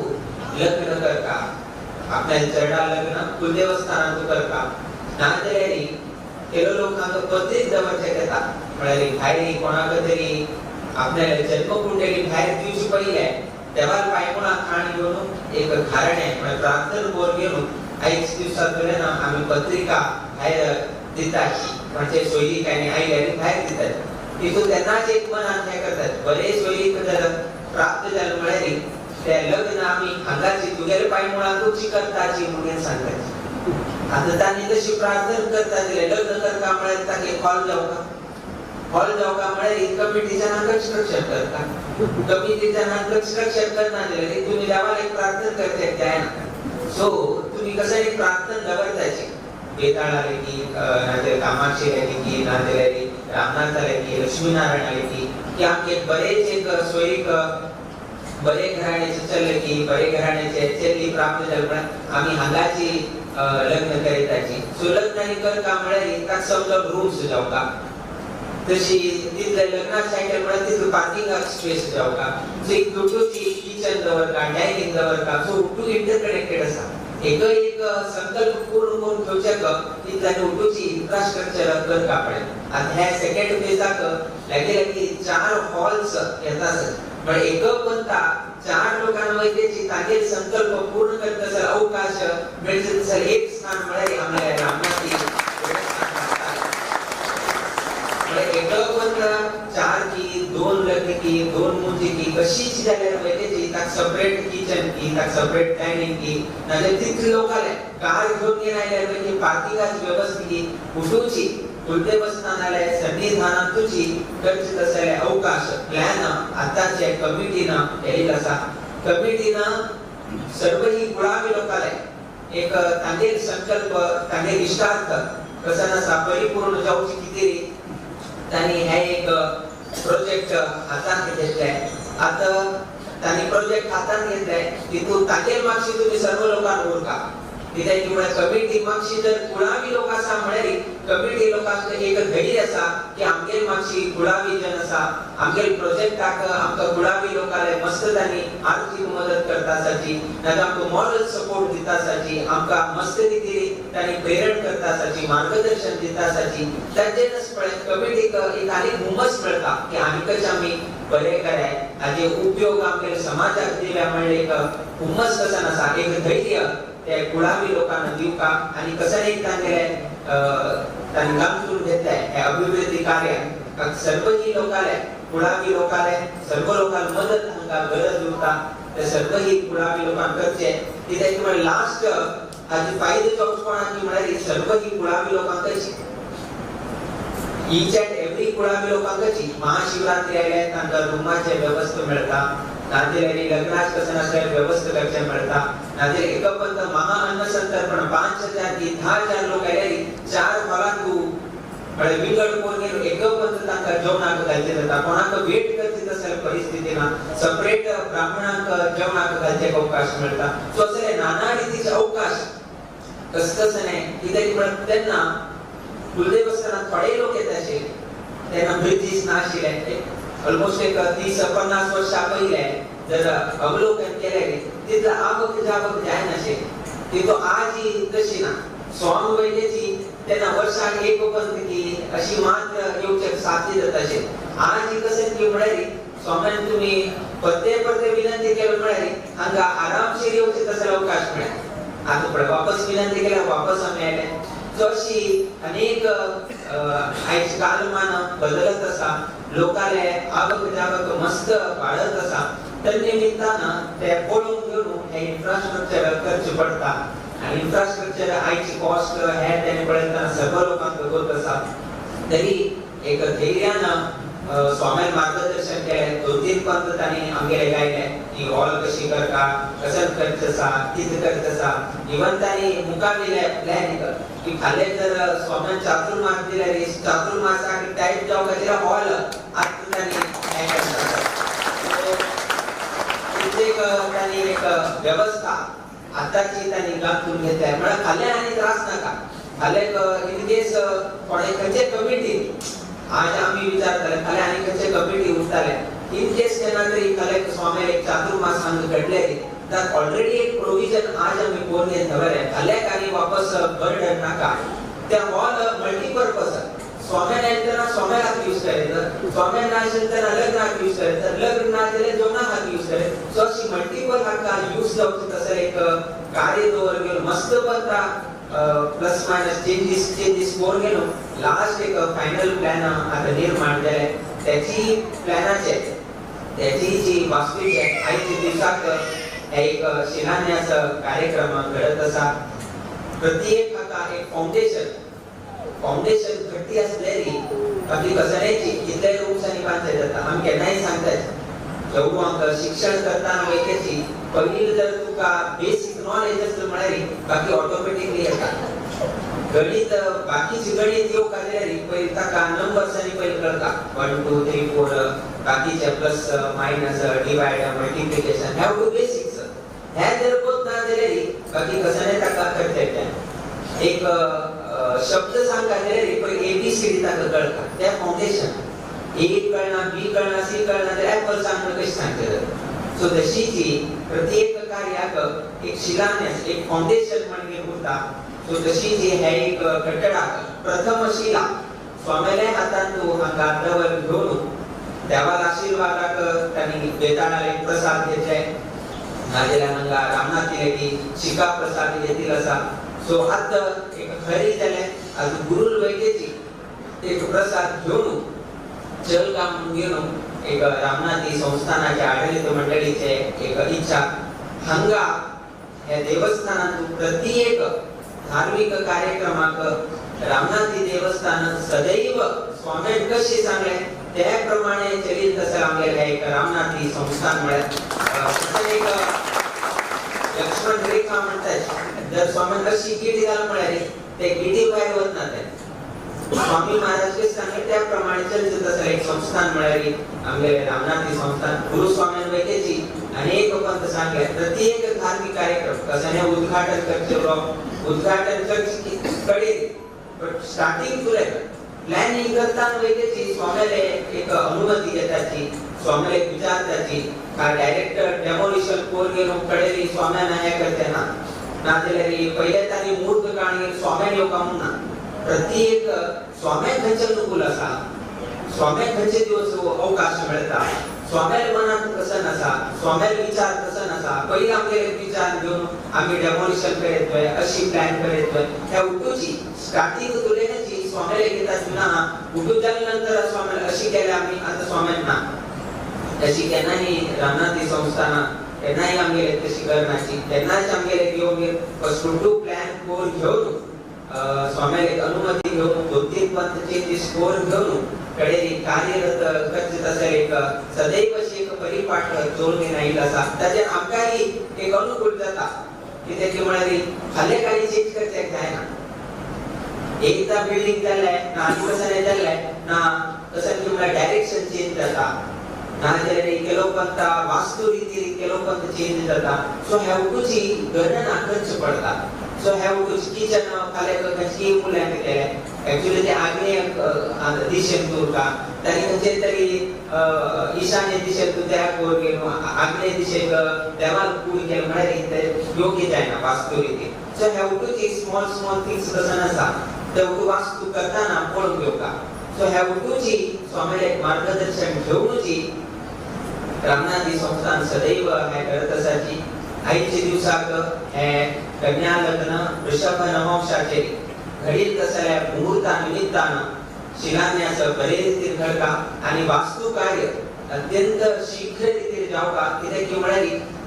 लग्न करता, आपल्या चेडा लग्न कुलदेवस्थानांतू करता, नाजाल्यार केलो लोकांक पत्रीक दवरचें येता म्हळ्यार भायर कोणाक तरी आपल्या जन्मकुंडली भायर दिवचे पयले देवार पांयमुळां खाण घेवन एक घारणें म्हळ्यार प्रार्थना बोर घेवन आयज दिवसांतल्यान आमी पत्रिका भायर दितात म्हणजे सोयरीकांनी आयले आनी भायर दितात. तितून तेन्नाच एक मनान हें करतात बरे सोयरीक जर प्राप्त जालें म्हळ्यार ते लग्न आमी हांगाची तुगेले पांयमुळांतूच करताची म्हणून सांगतात. आतां तांणी तशी प्रार्थना करता जाल्यार लग्न करता म्हळ्यार ताका हॉल जावका, हॉल जावका म्हळ्यार कमिटीच्यान कन्स्ट्रक्शन करता, कमिटीच्यान कन्स्ट्रक्शन करना जाल्यार तुमी देवाक एक प्रार्थना करचें जायना. सो तुमी कसं एक प्रार्थना दवरताची बेताळा की नाजाल्यार कामाक्षी की नाजाल्यार रामनाथा की लक्ष्मीनारायण की की आमचे बरेच एक सोयरीक बरे घराण्याचे चल्ले की बरे घराण्याचे चल्ली प्राप्त जाले म्हळ्यार आमी हांगाची लग्न करिताची. सो लग्न आनी करता म्हळ्यार ताका समजून रूम्स जावका, तशी तितले लग्ना सायडीन म्हळ्यार तितले पार्किंगाक स्पेस जावका, सो एक दुटूची किचन दवरता, डायनींग दवरता. सो उटू इंटरकनेक्टेड आसा. एक एक संकल्प पूर्ण करून घेवच्याक तितल्यान उटूची इन्फ्रास्ट्रक्चर करका पडलें. आतां ह्या सेकंड फेजाक लागीं लागीं 4 हॉल्स येता आसत म्हळ्यार एक पंता 4 लोकांना वयतेची तागेर संकल्प पूर्ण करता अवकाश मेळचे तसो एक स्थान म्हळ्यार आमच्या रामनाथी एक 4 की 2 लग्न की 2 मुंजी की कशीच जाल्यार वयतेची ताका सेपरेट किचन की ताका सेपरेट डायनींग की नाजाल्यार तितले लोकांले कार घेवन घेवन आयल्यार वयती पार्किंगाची व्यवस्था की उठोवची कुलदेवस्थानाले सन्निधानांतूची करचे तसले अवकाश प्लॅन आतांचे कमिटीन केल्लो आसा. कमिटीन सर्व ही कुळावी लोकांले एक तांगेर संकल्प तांगेर इश्टार्थ कसन आसा परिपूर्ण जावची कितें तांणी हे एक प्रोजेक्ट हातांत घेतले. आतां तांणी प्रोजेक्ट हातांत घेतले तितून तांगेर मागशी तुमी सर्व लोकांक उरका कित्याक की म्हळ्यार कमिटी मागशी जर कुळावी लोक आसा म्हळ्यार कमिटी लोकांक एक धैर्य आसा की आमगेर मागशी कुळावी जन आसा, आमगेर प्रोजेक्टाक आमकां कुळावी लोकांले मस्त तांणी आर्थीक मदत करता आसाची, नाजाल्यार आमकां मॉरल सपोर्ट दिता आसाची, आमकां मस्त रितीन तांणी प्रेरण करता आसाची, मार्गदर्शन दिता आसाची. तांचेनच पळय कमिटीक एक आनी हुमस मेळटा की आनीकच आमी बरें कराय हाजे उपयोग आमगेर समाजाक दिल्या म्हणल्यार एक हुमस कसन आसा, एक धैर्य ते कुळावी लोकांना दिवका आनी कसं एक तांगेले तांणी गांथून घेतले हे अभिवृद्धी कार्य सर्व ही लोकांले कुळावी लोकांले सर्व लोकांक मदत हांकां गरज उरता ते सर्व ही कुळावी लोकांक करचे कित्याक म्हळ्यार लास्ट हाजी फायदो जावचो कोणाक म्हळ्यार सर्व ही कुळावी लोकांकच ईच अँड एवरी कुळावी लोकांकच. महाशिवरात्री आयल्यार तांकां रुमाचे वेवस्था मेळटा, नाजाल्यार लग्नाक कसं नासल्यार वेवस्था करचें मेळटा, नाजाल्यार एकपंत महा अन्न संतर्पण 5000 की 10,000 लोक आयल्यार 4 हॉलांत म्हळ्यार विंगड करून एकपंत तांकां जेवणाक घालचें जाता. कोणाक वेट करची तसल्या परिस्थिती ना, सेपरेट ब्राह्मणांक जेवणाक घालचे अवकाश मेळटा. सो असले नाना रितीचे अवकाश कस कसं न्हय कित्याक म्हळ्यार तेन्ना कुलदेवस्थानात थोडे लोक येता आशिल्ले तेन्ना ब्रिजीस नाशिल्ले. ऑलमोस्ट एक 30-50 वर्सां पयले जर अवलोकन केलें तितलो आवक जावक जायनाशिल्लें. तितू आज तशी ना. स्वामी वैद्याची तेन्ना वर्साक एक पंत की अशी मात्र येवचें साध्य जाता अशें. आज कशें की म्हळ्यार स्वाम्यान तुमी परते परते विनंती केली म्हळ्यार हांगा आरामशीर येवचें तसो अवकाश मेळ्ळा. आतां पळय वापस विनंती केल्यार वापस आमी आयले. सो अशी अनेक आयज कालमान बदलत आसा, लोकाले आवक जावक मस्त वाडत आसा. त्या निमित्तान ते पळोवन घेवन हे इन्फ्रास्ट्रक्चर करचें पडटा आनी इन्फ्रास्ट्रक्चर आयची कॉस्ट हे तेणे पळयतना सर्व लोकांक गोत आसा. तरी एक धैर्यान स्वाम्यान मार्गदर्शन केलें. 2-3 पंत तांणी आमगेले गायले की हॉल कशी करता, कशें करचें आसा, कितें करचें आसा. इवन तांणी मुखावेले प्लॅन की फाल्यां जर स्वाम्यान चातुर्मास दिल्यार चातुर्मासाक टायट जावंक खातीर हॉल आतां तांणी हें करता. एक तांणी एक वेवस्था आतांची तांणी गांथून घेतल्या. म्हळ्यार फाल्यां आनी त्रास नाका. फाल्यां इन केस कोणे खंयचे कमिटी आज आमी विचारताले फाल्यां आनी खंयचे कमिटी उरताले इन केस केन्ना तरी फाल्यां स्वाम्याक एक चातुर्मास हांगा घडले तर ऑलरेडी एक प्रोविजन आज आमी करून दवरलें. फाल्यां आनी वापस बर्डन नाका. त्या हॉल मल्टीपर्पज स्वाम्यान येतना स्वाम्याक यूज करायचं, स्वाम्यान ना आशिल्लें तेन्ना लग्नाक यूज करायचं, लग्न ना जाल्यार जेवणाक यूज करायचं. सो अशी मल्टीपल हाका यूज जावचें तसें एक कार्य दवर घेवन मस्त पत्ता प्लस मायनस चेंजीस करून घेवन लास्ट एक फायनल प्लॅन आतां निर्माण जालें. त्याची प्लॅनाचे त्याची जी वास्तूची आयच्या दिवसाक एक शिलान्यास कार्यक्रम घडत आसा. प्रत्येक हाका एक फाउंडेशन फाउंडेशन घट्टी आसलेली बाकी कसण्याची कितले रूम्स आनी बांदले जाता. आमी केन्नाय सांगतात चेडवांक शिक्षण करतना वयताची पयलीं जर तुका बेसीक नॉलेज आसलें म्हळ्यार बाकी ऑटोमॅटिकली येता. गणित बाकीचे गणित येवंक जाल्यार पयलीं ताका नंबर्स आनी पयलीं कळटा 1 2 3 4 बाकीचे plus minus divide multiplication have to basics. हे जर कोत ना जाल्यार बाकी कसणे ताका करता. एक शब्द सांगता जाल्यार पयलीं ABCD ताका कळटा. ते फाउंडेशन ए कळना, बी कळना, सी कळना जाल्यार एपल सांगणं कशें सांगतलें. सो तशीची प्रत्येक कार्याक एक शिलान्यास एक फाउंडेशन म्हणून उरता. सो तशी जी हे एक कट्टडाक प्रथम शिला स्वाम्याल्या हातान तूं हांगा दवर घेवन देवाला आशिर्वादाक तांणी वेताळाले प्रसाद घेतले, नाजाल्यार हांगा रामनाथी की शिका प्रसाद घेतील आसा. सो आतां एक खरी जालें आतां गुरूल वैद्याची एक प्रसाद घेवन चल काम घेवन एक रामनाथी संस्थानाच्या आडलित मंडळीचे एक इच्छा हांगा ह्या देवस्थानांत प्रत्येक धार्मिक कार्यक्रमाक रामनाथी देवस्थान सदैव स्वाम्यान कशें सांगलें त्या प्रमाणे चलीत तशें आमगेलें एक रामनाथी संस्थान म्हळ्यार एक लक्ष्मण रेखा म्हणटात. जर स्वाम्यान अशी गिटी घाल म्हळ्यार ते गिटी भायर वतना ते स्वामी महाराज कशें सांगलें त्या प्रमाणे चलचें तशें एक संस्थान म्हळ्यार आमगेलें रामनाथी संस्थान. गुरु स्वाम्यान वैद्याची अनेक पंत सांगले प्रत्येक धार्मिक कार्यक्रम कशाने उद्घाटन करचे, उद्घाटन करचे कडेन बट स्टार्टिंग तुले प्लॅनिंग करताना वैद्याची स्वाम्याले एक अनुमती घेताची, स्वाम्याले विचारताची काय डायरेक्ट डेमोलिशन कोर घेवन कडेन स्वाम्यान हें करते ना नाजाल्यार पयले तांणी मूर्त काणी स्वाम्यान येवपा म्हणना. प्रत्येक स्वाम्याक खंयचे अनुकूल आसा, स्वाम्याक खंयचे दिवस अवकाश मेळटा, स्वाम्याल मनांत कसं आसा, स्वाम्याल विचार कसं आसा, पयलीं आमगेले विचार घेवन आमी डेमोलिशन करतोय अशी प्लॅन करतोय. ह्या उठूची स्टार्टिंग तुलेनाची स्वाम्याले घेता ना उठू जाल्या नंतर स्वाम्याल अशी केल्या आमी आतां स्वाम्यान ना तशी केन्नाय रामनाथी संस्थाना केन्नाय आमगेले तशी करनाची. केन्नाच आमगेले घेवन फस्ट प्लॅन करून घेवन स्वाम्याले अनुमती घेवन 2-3 पंत चेंजीस करून घेवन कडेन कार्यरत करचें तशें एक सदैव अशी एक परिपाठ चोरून आयिल्लो आसा. ताचेर आमकांय एक अनुकूल जाता कित्याक म्हळ्यार फाल्यां कांय चेंज करचें जायना. एकदां बिल्डींग जालें ना आनी कशें जालें ना तशें म्हळ्यार डायरेक्शन चेंज जाता, नाजाल्यार केलो पंता वास्तू रितीन केलो पंत चेंज जाता. सो ह्या उठूची गणना करची पडटा. सो ह्या उठूची किचन फाल्यां खंयची मुल्यान केलें एक्चुअली ते आग्नेय दिशेन उरता ताणी खंयचे तरी ईशान्य दिशेन तूं त्या कोर घेवन आग्नेय दिशेक देवाल कूड केलें म्हळ्यार ते योग्य जायना वास्तू रितीन. सो ह्या उठूची स्मॉल स्मॉल थिंग्स कसन आसा ते उठू वास्तू करतना पळोवन घेवका. सो ह्या उठूची स्वाम्याले मार्गदर्शन घेवनूची रामनाथी संस्थान सदैव हें करत आसाची. आयच्या दिवसाक हे कन्या लग्न वृषभ नवंशाचेर घडीत तसल्या मुहूर्ता निमित्तान शिलान्यास बरे रितीन घडका आनी वास्तू कार्य अत्यंत शीघ्र रितीन जावका. कित्याक की म्हळ्यार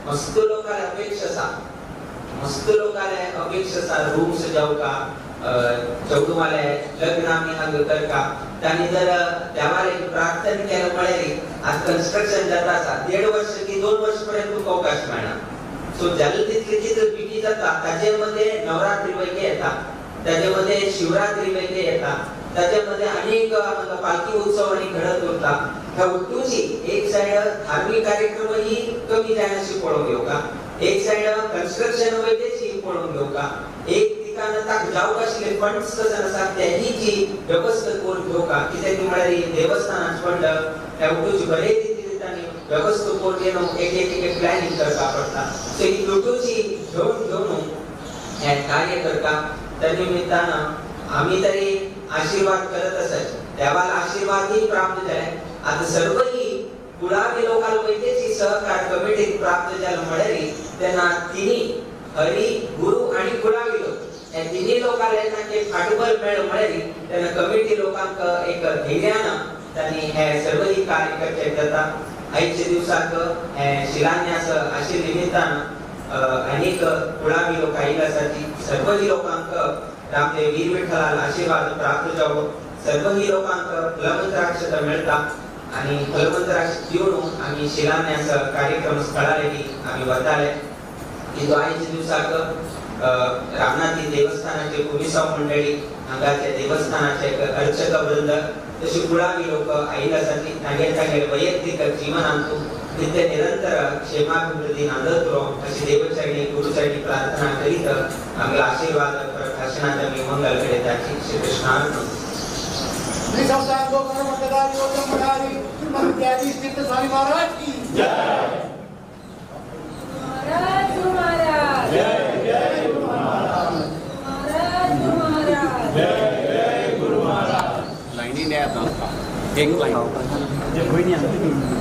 मस्त लोकांक अपेक्षा आसा, मस्त लोकांक अपेक्षा आसा रूम्स जावका, चौदुमाले लग्न आमी हांगा करका. तांणी जर देवाले प्रार्थना केलं म्हळ्यार आज कन्स्ट्रक्शन जाता आसा 1.5 वर्ष की 2 वर्ष पर्यंत तुका अवकाश मेळना. सो जाले तितले जितले बेगी जाता ताजे मध्ये नवरात्री वगैरे येता, ताजे मध्ये शिवरात्री वगैरे येता, ताजे मध्ये अनेक पालखी उत्सव आणि घडत उरता. ह्या उट्टूची एक सायड धार्मिक कार्यक्रमही कमी जायनाशी पळोवंक घेवका, एक सायड कन्स्ट्रक्शन वगैरे पळोवंक घेवका, एक ठिकाण जावंक आशिल्ले फंड्स कशें आसा तेही व्यवस्था करून घेवका. कित्याक की म्हळ्यार देवस्थानाचे फंड ह्या उट्टूची बरे रितीन तांणी व्यवस्था करून घेवन एक एक एक प्लॅनिंग करपाक पडटा. सो ही लुटूची घेवन घेवन हें कार्य करता. त्या निमित्तान आमी तरी आशीर्वाद करत आसात, देवाला आशीर्वादही प्राप्त जाले. आतां सर्वही कुळावी लोकांक वयतेची सहकार कमिटीक प्राप्त जालो म्हळ्यार तेन्ना तिनी हरी गुरु आनी कुळावी लोक ह्या तिनी लोकांक तांचे फाटबळ मेळ्ळें म्हळ्यार तेन्ना कमिटी लोकांक एक धैर्यान तांणी हे सर्वही कार्य करचें जाता. आयच्या दिवसाक हे शिलान्यास अशे निमित्तान अनेक कुळावी लोक आयिल्ले आसात. सर्वही लोकांक रामदेव वीर विठ्ठलाल आशीर्वाद प्राप्त जावो, सर्वही लोकांक फलमंत्राक्षता मेळटा आनी फलमंत्राक्ष दिवन आमी शिलान्यास कार्यक्रम स्थळार आमी वताले. हिंदू आयच्या दिवसाक रामनाथी देवस्थानाचे कुमिसांव मंडळी, हांगाचे देवस्थानाचे अर्चक वृंद तशी कुळावी लोक आयिल्ले आसात. तांगेले तांगेले वैयक्तीक जीवनांतू नित्य निरंतर क्षेमाभिवृद्धी नांदत उरो अशी देवचरणी गुरुचरणी प्रार्थना करीत आमकां आशीर्वाद भाशणांत आमी मंगल करीत. श्री कृष्णार्पण.
श्री संस्थान गोकर्ण मठारी श्रीमद् स्वामी महाराज की जय.
महाराज महाराज
जय जय गुरु महाराज.
महाराज महाराज
जय जय गुरु महाराज.
लाइनी ने आता एक लाइन
कोई नहीं आती.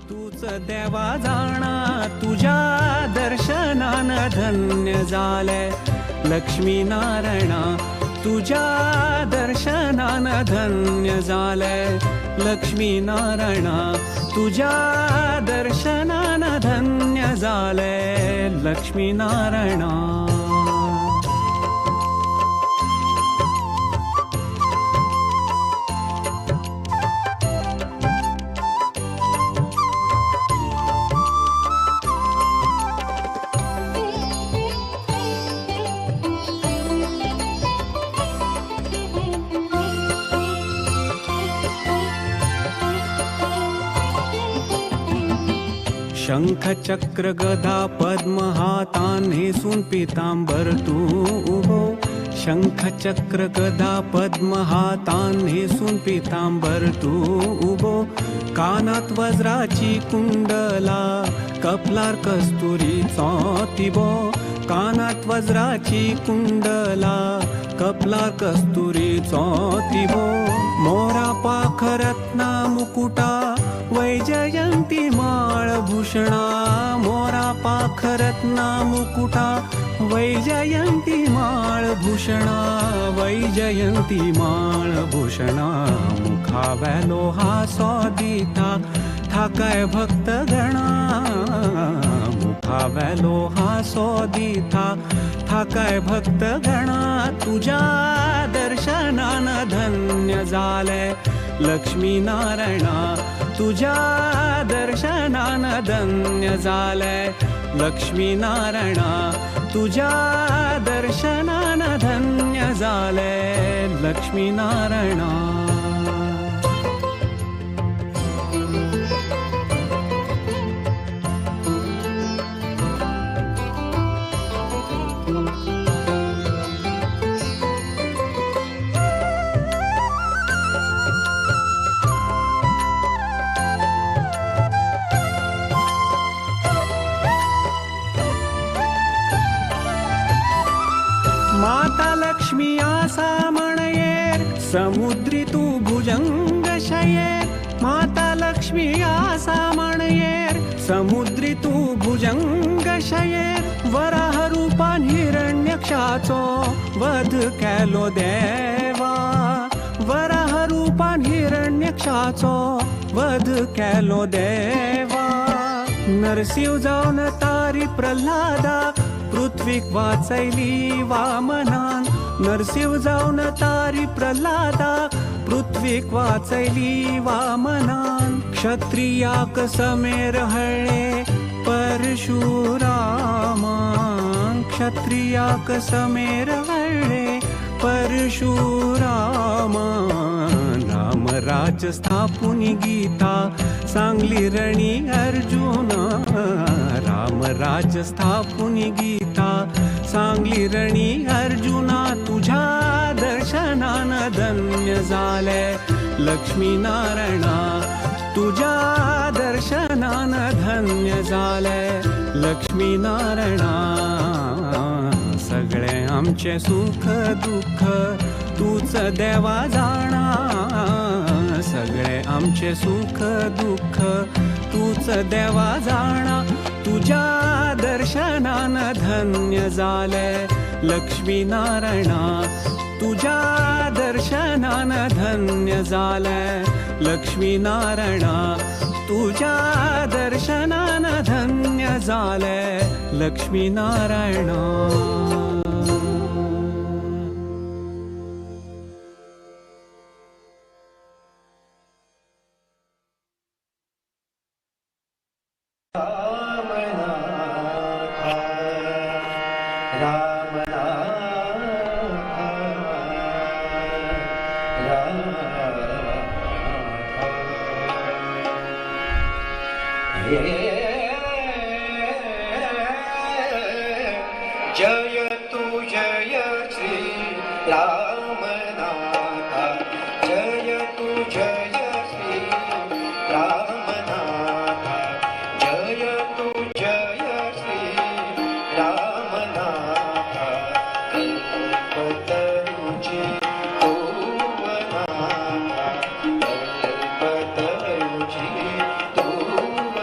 तूच देवा जाणा तुझ्या दर्शनान धन्य जाले लक्ष्मी नारायणा तुझ्या दर्शनान धन्य जाले लक्ष्मी नारायणा तुझ्या दर्शनान धन्य जाले लक्ष्मी नारायणा। शंख चक्र गदा पद्म हातान नेसून पीतांबर तू उभो। शंख चक्र गदा पद्म हातान नेसून पीतांबर तू उभो। कानात वज्राची कुंडला कपलार कस्तुरीचो तिबो। कानात वज्राची कुंडला कपलार कस्तुरीचो तिबो। मोरा पाख रत्ना मुकुटा वैजयंती माळ भूषणा। मोरा पाख रत्ना मुकुटा वैजयंती माळ भूषणा। वैजयंती माळ भूषणा मुखावेलो हासो दिता थाकाय भक्त गणा। मुखावेलो हासो दिता थाकाय भक्त गणा। तुझ्या दर्शनान धन्य जाले लक्ष्मी नारायणा तुझ्या दर्शनान धन्य जाले लक्ष्मी नारायणा तुझ्या दर्शनान धन्य जाले लक्ष्मी नारायणा। माता लक्ष्मी आसा म्हणयेर समुद्री तू भुजंग शयेर। माता लक्ष्मी आसा म्हणयेर समुद्री तू भुजंग शयेर। वराह रूपान हिरण्यक्षाचो वध केलो देवा। वराह रूपान हिरण्यक्षाचो वध केलो देवा। नरसिंह जावन तारी प्रल्हादा पृथ्वीक वाचयली वामनान। नरसिंह जावन तारी प्रल्हादा पृथ्वीक वाचयली वामनान। क्षत्रियाक समेर हळ्ळे परशुरामान। क्षत्रियाक समेर हळ्ळे परशुरामान। राम राज स्थापून गीता सांगली रणी अर्जुना। राम राज स्थापून गीता सांगली रणी अर्जुना। तुझ्या दर्शनान धन्य जाले लक्ष्मी नारायणा तुझ्या दर्शनान धन्य जाले लक्ष्मी नारायणा। सगळे आमचे सुख दुःख तूच देवा जाणा। सगळे आमचे सुख दुःख तूच देवा जाणा। तुझ्या दर्शनान धन्य जाले लक्ष्मी नारायणा तुझ्या दर्शनान धन्य जाले लक्ष्मी नारायणा तुझ्या दर्शनान धन्य जाले लक्ष्मी नारायणा।
जय तु जय श्री रामनाथ जय तु जय श्री रामनाथ जय तु जय श्री रामनाथ कल्पतरुचि तोवनाथ कल्पतरुचि तोवनाथ।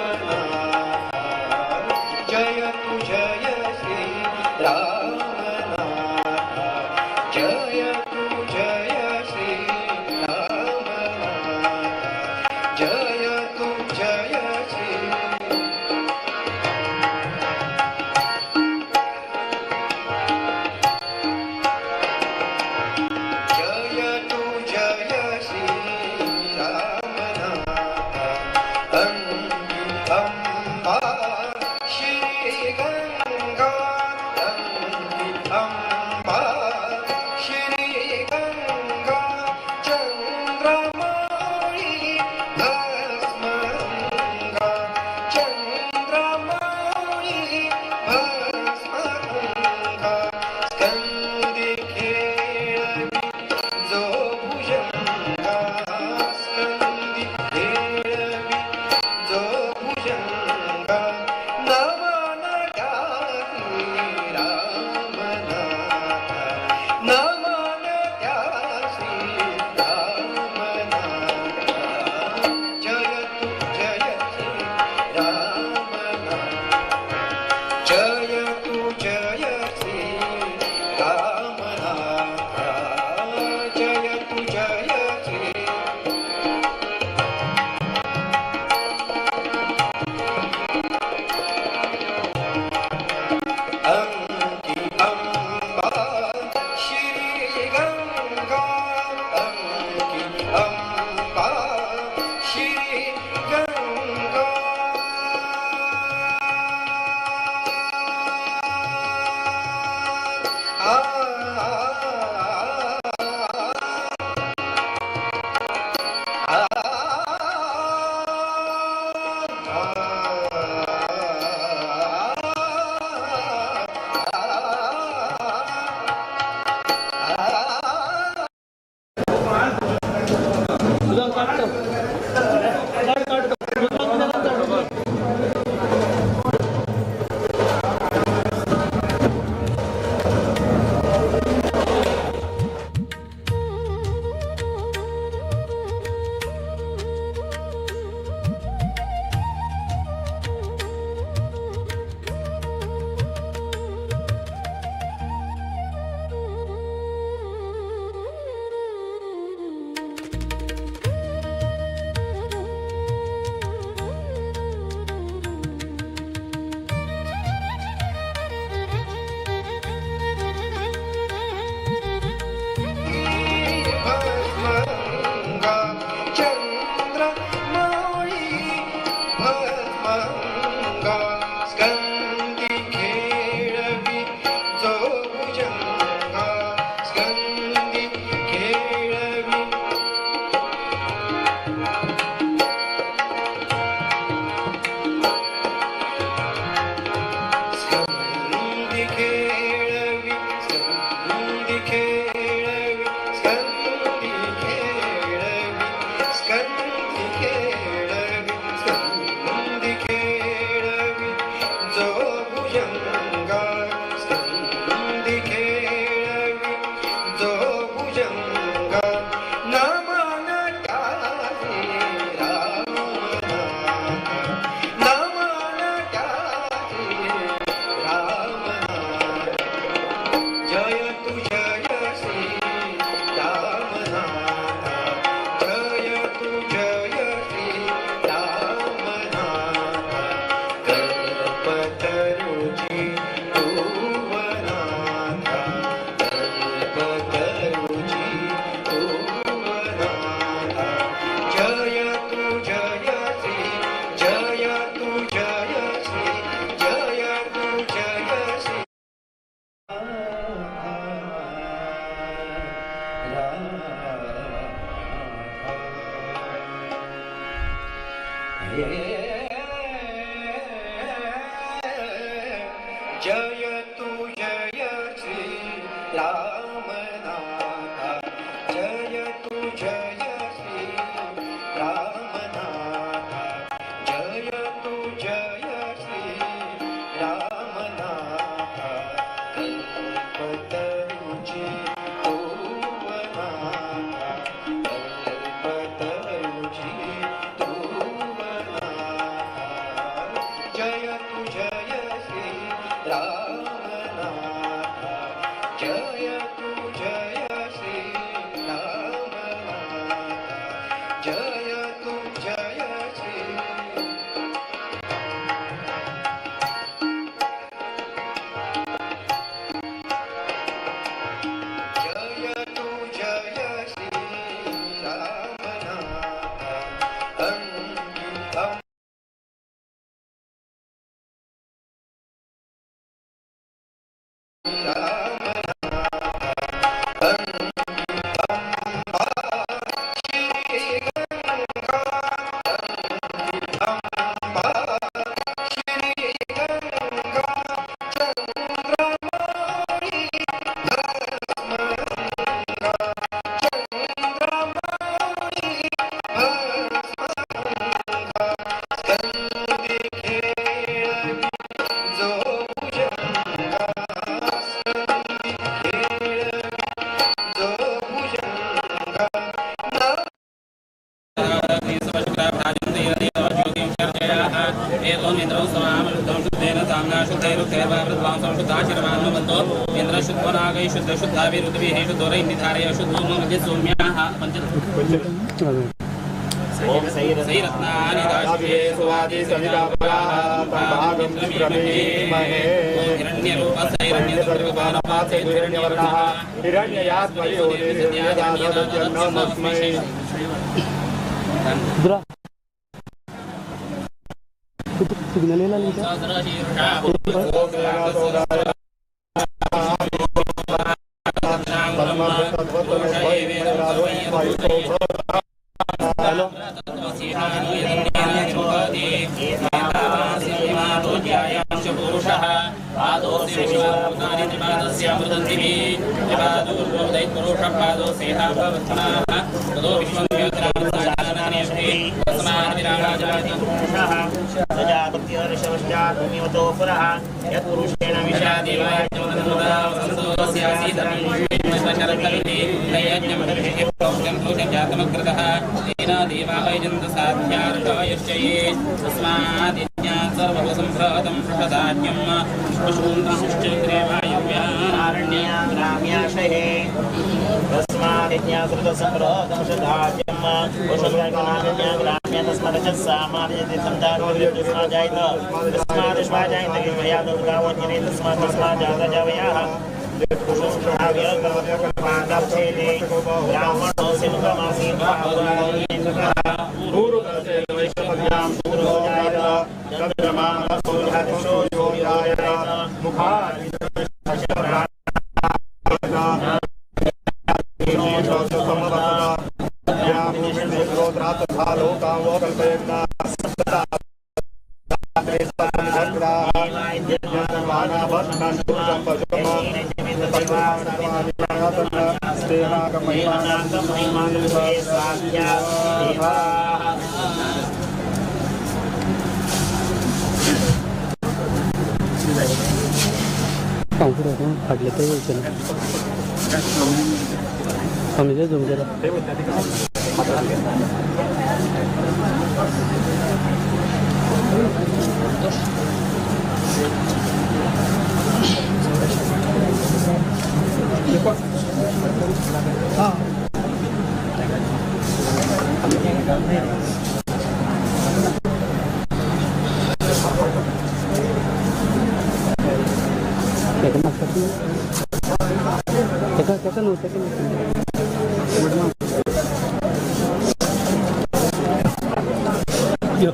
जय तु जय श्री रामनाथ जय तु जय श्री रामनाथ जय तु जय श्री रामनाथ कल्पतरुचि तूवनाथ कल्पतरुचि तूवनाथ जय तु जय श्री रामनाथ जय तु जय श्री रामनाथ जय तु जय श्री जय तु जय श्री रामनाथ अंगी
सिग्नल येला नाही का? हॅलो फाटले ते वयचे ना आमी झूम केला. तेका तेका न्हू तेका न्हू यो.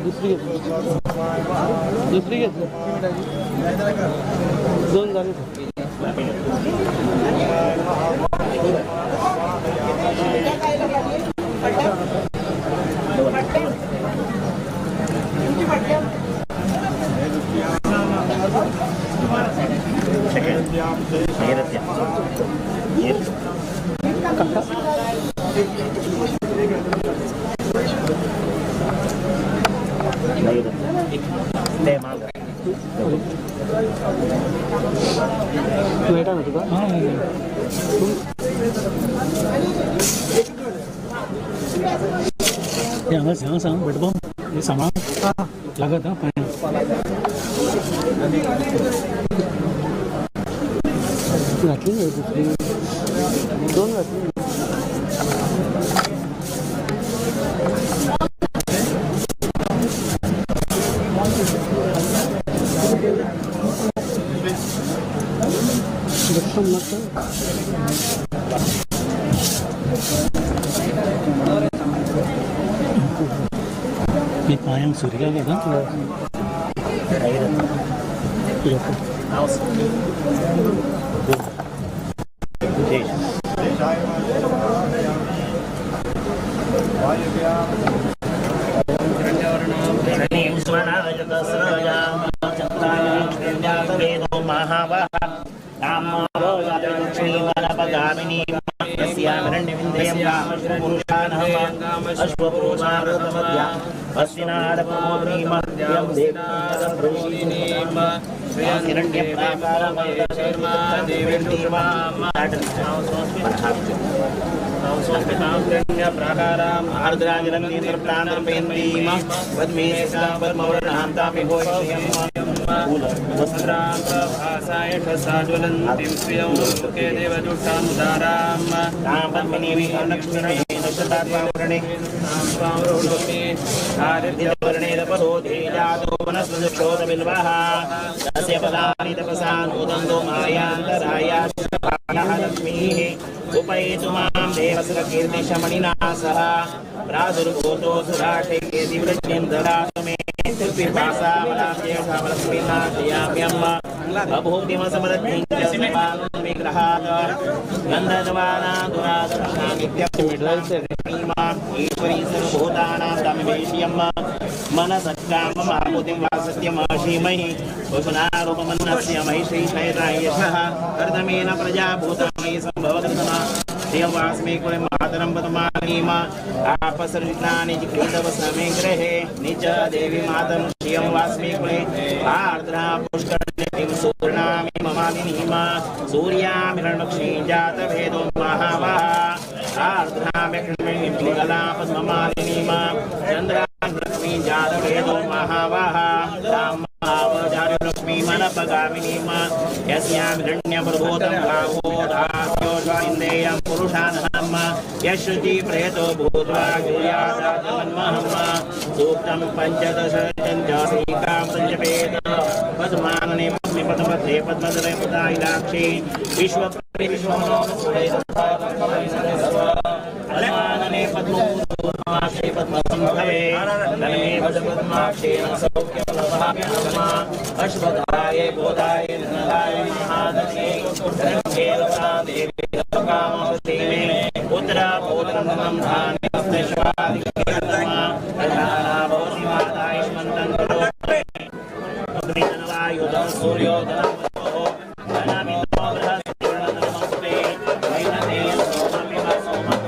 दुसरी घेतली, दुसरी घेतली, दोन झाले. मेळटा न्हू तुका?
हांगा हांगा सांग भटबम हे सांबाळ लागत हां पांय.
घातली न्हू दुसरी, दोन घातली.
मी पायांक सुरी लागत हां.
कीर्तिशमणिना सह प्रादुर्भूतो सुराशैके दिव्रजेन्द्रातु मे पिपासामलाक्षेषामलक्ष्मीनाशयाम्यम्म अभूतिमसमरद्धिं च सर्वान् गन्धद्वारा दुरादर्शामित्यपूर्णीमा ईश्वरी सर्वभूतानां तमेवेशियम्म मनसक्काममाहुतिं वासत्यमाशीमहि वसुनारूपमन्नस्य महिषी शयताय यशः कर्दमेन प्रजाभूतामयि सम्भवकृतमा देवास्मे कुले मातरं पद्मानीमा आपसर्विघ्नानि जिघ्रीतवसमे गृहे निज देवी मातरं श्रियं वास्मे कुले आर्द्रा पुष्करणीं सुवर्णामि ममालिनीमा सूर्यामिरणक्षी जातभेदो महावाह आर्द्रामिक्षणीं पिङ्गला पद्ममालिनीमा चन्द्रालक्ष्मी जातभेदो महावाह लक्ष्मी मनपगामिनीमा यस्यां हिरण्यप्रभूतं भावोदास्योष्वाइन्देयं पुरुषानहम् यश्रुति प्रेतो भूत्वा यूयादाजमन्महम् सूक्तं पञ्चदश चञ्चासीकां सञ्जपेत पद्मानने पद्मे पद्मपत्रे पद्मधरे पदायिलाक्षी विश्वपद्मानने पद्मोक्षे पद्मसंभवे धनमे पद्माक्षेण सौख्यं लभाम्यहम् अश्वधाय बोधाय धनदाय महादशे धनखेलसा देवी कामवती मे पुत्रा पौत्रं धान्यस्वादिकेतमा धनाना भवति मातायुष्मन्तं अग्निधनवायुधं सूर्योधनमसोः धनमिन्द्रो बृहस्पतिर्नमस्ते वैनतेय सोममिव सोमः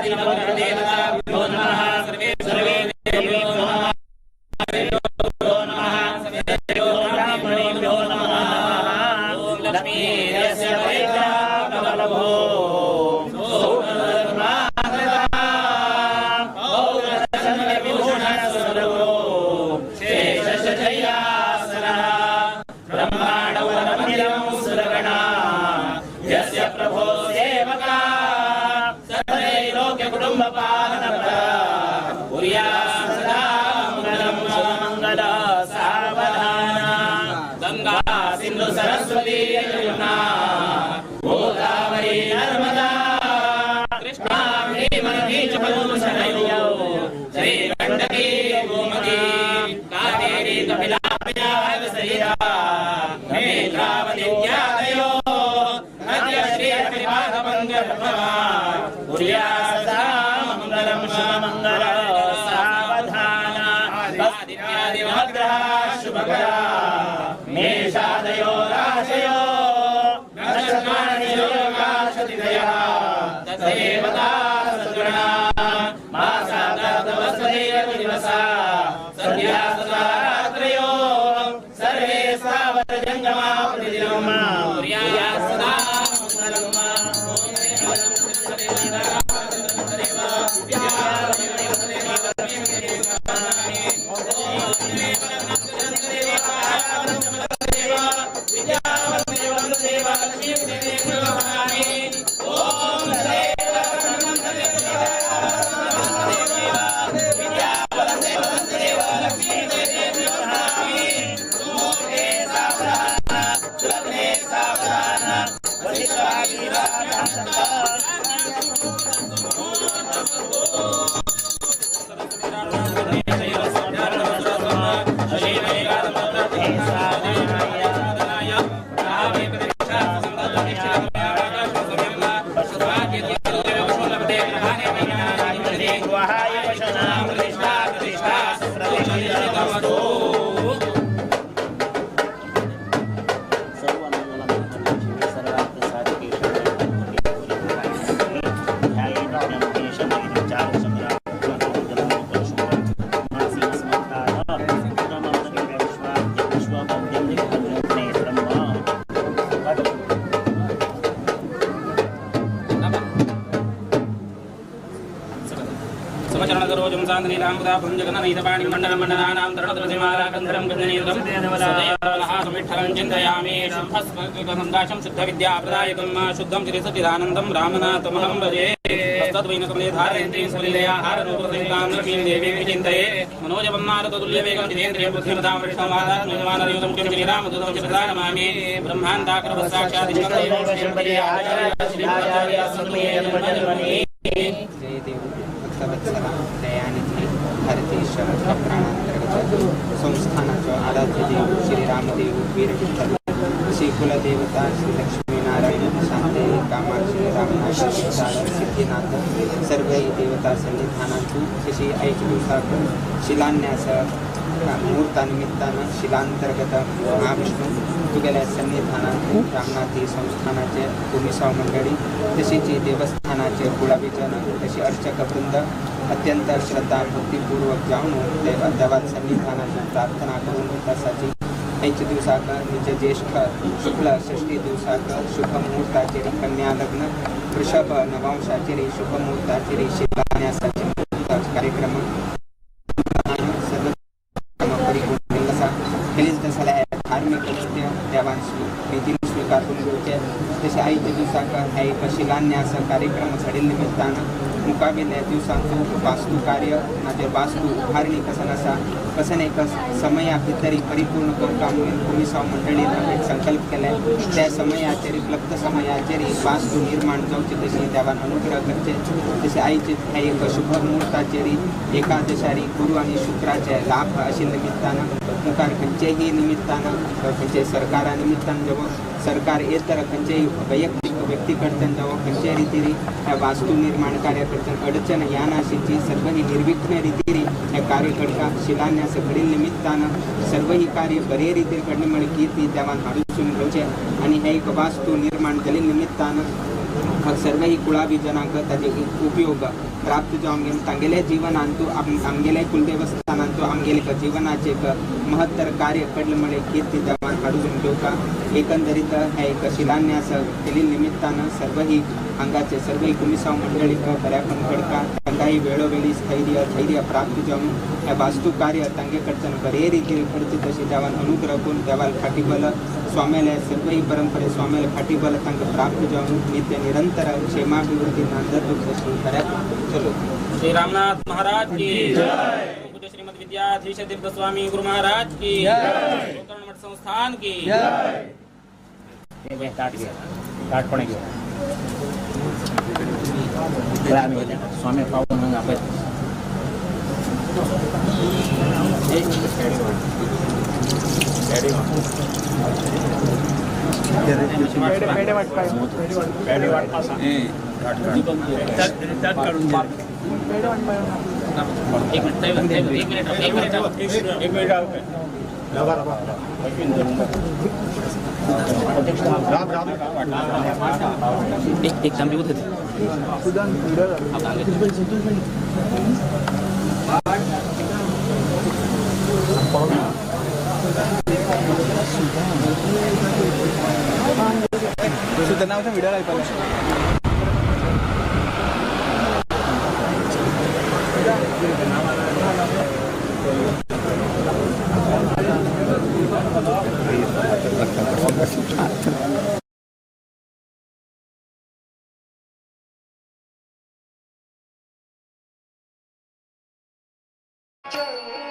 आदिनवग्रहदेवताभ्यो नमः। सर्वे सर्वे देवेभ्यो नमः। नमः ब्राह्मणेभ्यो नमः। ॐ लक्ष्मीर्यस्य परिग्रहकमलभो सिंधु सरस्वती यमुना गोदावरी नर्मदा कृष्णा भीमनदी च पद्मशनयो श्री गण्डकी गोमती कावेरी कपिला सरिता नेत्रावती इत्यादयो नद्य श्री हरिपादपङ्कजप्रभा कुर्या सदा मङ्गलं शुभमङ्गल सावधान आदित्यादिनवग्रह शुभकरा मेषादयो राशयो नक्षत्राणि योगाशतिथयः तदेवता सद्गुणा मासादवसदैवदिवसा सन्ध्या सदा रात्रयो सर्वे सावरजङ्गमा प्रतिदिनं कुर्या सदा मङ्गलम्।
शुद्धविद्याप्रदायकं शुद्धं श्रीसच्चिदानन्दं रामनाथमहं भजे। तद्वैनकमले धारयन्तीं स्वलीलया हाररूपसहितां लक्ष्मीं देवीं विचिन्तये। मनोजवन्मारुततुल्यवेगं जितेन्द्रियं बुद्धिमतां वरिष्ठमादात्मजमानरयुतं किं श्रीरामदूतं शिरसा नमामि।
जयदेव भक्तवत्सला दयानिधि भारतीश प्राणांतर्गत संस्थानाचो आराध्य देव श्री रामदेव वीरविठ्ठल श्री कुलदेवता श्री लक्ष्मीनारायण शांते कामाक्षी रामनाथ सिद्धिनाथ सर्व देवता सन्निधानांतु तशी आयच्या दिवसाक शिलान्यास मुहूर्तानिमित्तान शिलांतर्गत महाविष्णू तुगेल्या सन्निधानांत रामनाथी संस्थानाचे कोमिसाव मंडळी तशीच देवस्थानाचे कुळावीजन तशी अर्चक वृंद अत्यंत श्रद्धा भक्तिपूर्वक जाऊन देवा सन्निधानाची प्रार्थना करून तसाची आयच्या दिवसाक निज ज्येष्ठ शुक्ल षष्ठी दिवसाक शुभ मुहूर्ताचेर कन्या लग्न वृषभ नवांशाचेर शुभ मुहूर्ताचेर शिलान्यासाचे कार्यक्रम सर्व परिपूर्ण आसा। हेच जाल्यार धार्मिक कृत्य देवान विधीन स्वीकार करून घेवचे। तशें आयच्या दिवसाक हा एक शिलान्यास कार्यक्रम घडिल्ले निमित्तान मुखावेल्या दिवसांचो वास्तू कार्य नाजाल्यार वास्तू उभारणी कसन आसा कसन एक समया भितर परिपूर्ण करपाक कोमिसांव मंडळीन एक संकल्प केले त्या समयाचेर क्लप्त समयाचेर वास्तू निर्माण जावचे तशी देवान अनुग्रह करचे। तशें आयचे ह्या एक शुभ मुहूर्ताचेर एकादशारी गुरू आनी शुक्राचे लाभ आशिल्ले निमित्तान मुखार खंयचेही निमित्तान खंयचे सरकारा निमित्तान जावं सरकार येतर खंयचेय वैयक्तीक व्यक्ती कडच्यान जावं खंयचेय रितीन ह्या वास्तू निर्माण कार्य कडच्यान अडचण ह्या नाशिची सर्व ही निर्विघ्न रितीन हे कार्य करता। शिलान्यास घडिल्ले निमित्तान सर्व ही कार्य बरे रितीन घडले म्हळ्यार कीर्ती देवान हाडून घेवचें आनी हे एक वास्तू निर्माण जाल्ले निमित्तान सर्व ही कुळावी जनांक ताजे उपयोग प्राप्त जावन तांगेले जीवनांतु आमगेले कुलदेवस्थानांतु आमगेले जीवनाचे एक महत्तर कार्य कडले म्हळे कीर्ती देवान हाडून घेवका. एकंदरीत हे एक शिलान्यास केले निमित्तान सर्वही हांगाचे सर्वही कुमिसांव मंडळीक बऱ्यापण घडका, तांकांय वेळोवेळी स्थैर्य धैर्य प्राप्त जावन हे वास्तू कार्य तांगे कडच्यान बरे रितीन घडचे तशें देवान अनुग्रह करून देवाल फाटीबल स्वाम्याले सर्वही परंपरे स्वाम्याले फाटीबल तांकां प्राप्त जावन नित्य निरंतर क्षेमाभिवृद्धी नांदत तशी बऱ्यापण चलो.
श्री रामनाथ महाराज की जय. पूज्य श्रीमद विद्याधीश तीर्थ स्वामी गुरु महाराज की जय. गोकर्ण मठ संस्थान की जय.
ताट कोणे घेऊ स्वामी पावून हांगा आपयता.
एक मिनिट एक मिनिट एक मिनिट एक एक तांबे होते
Joe.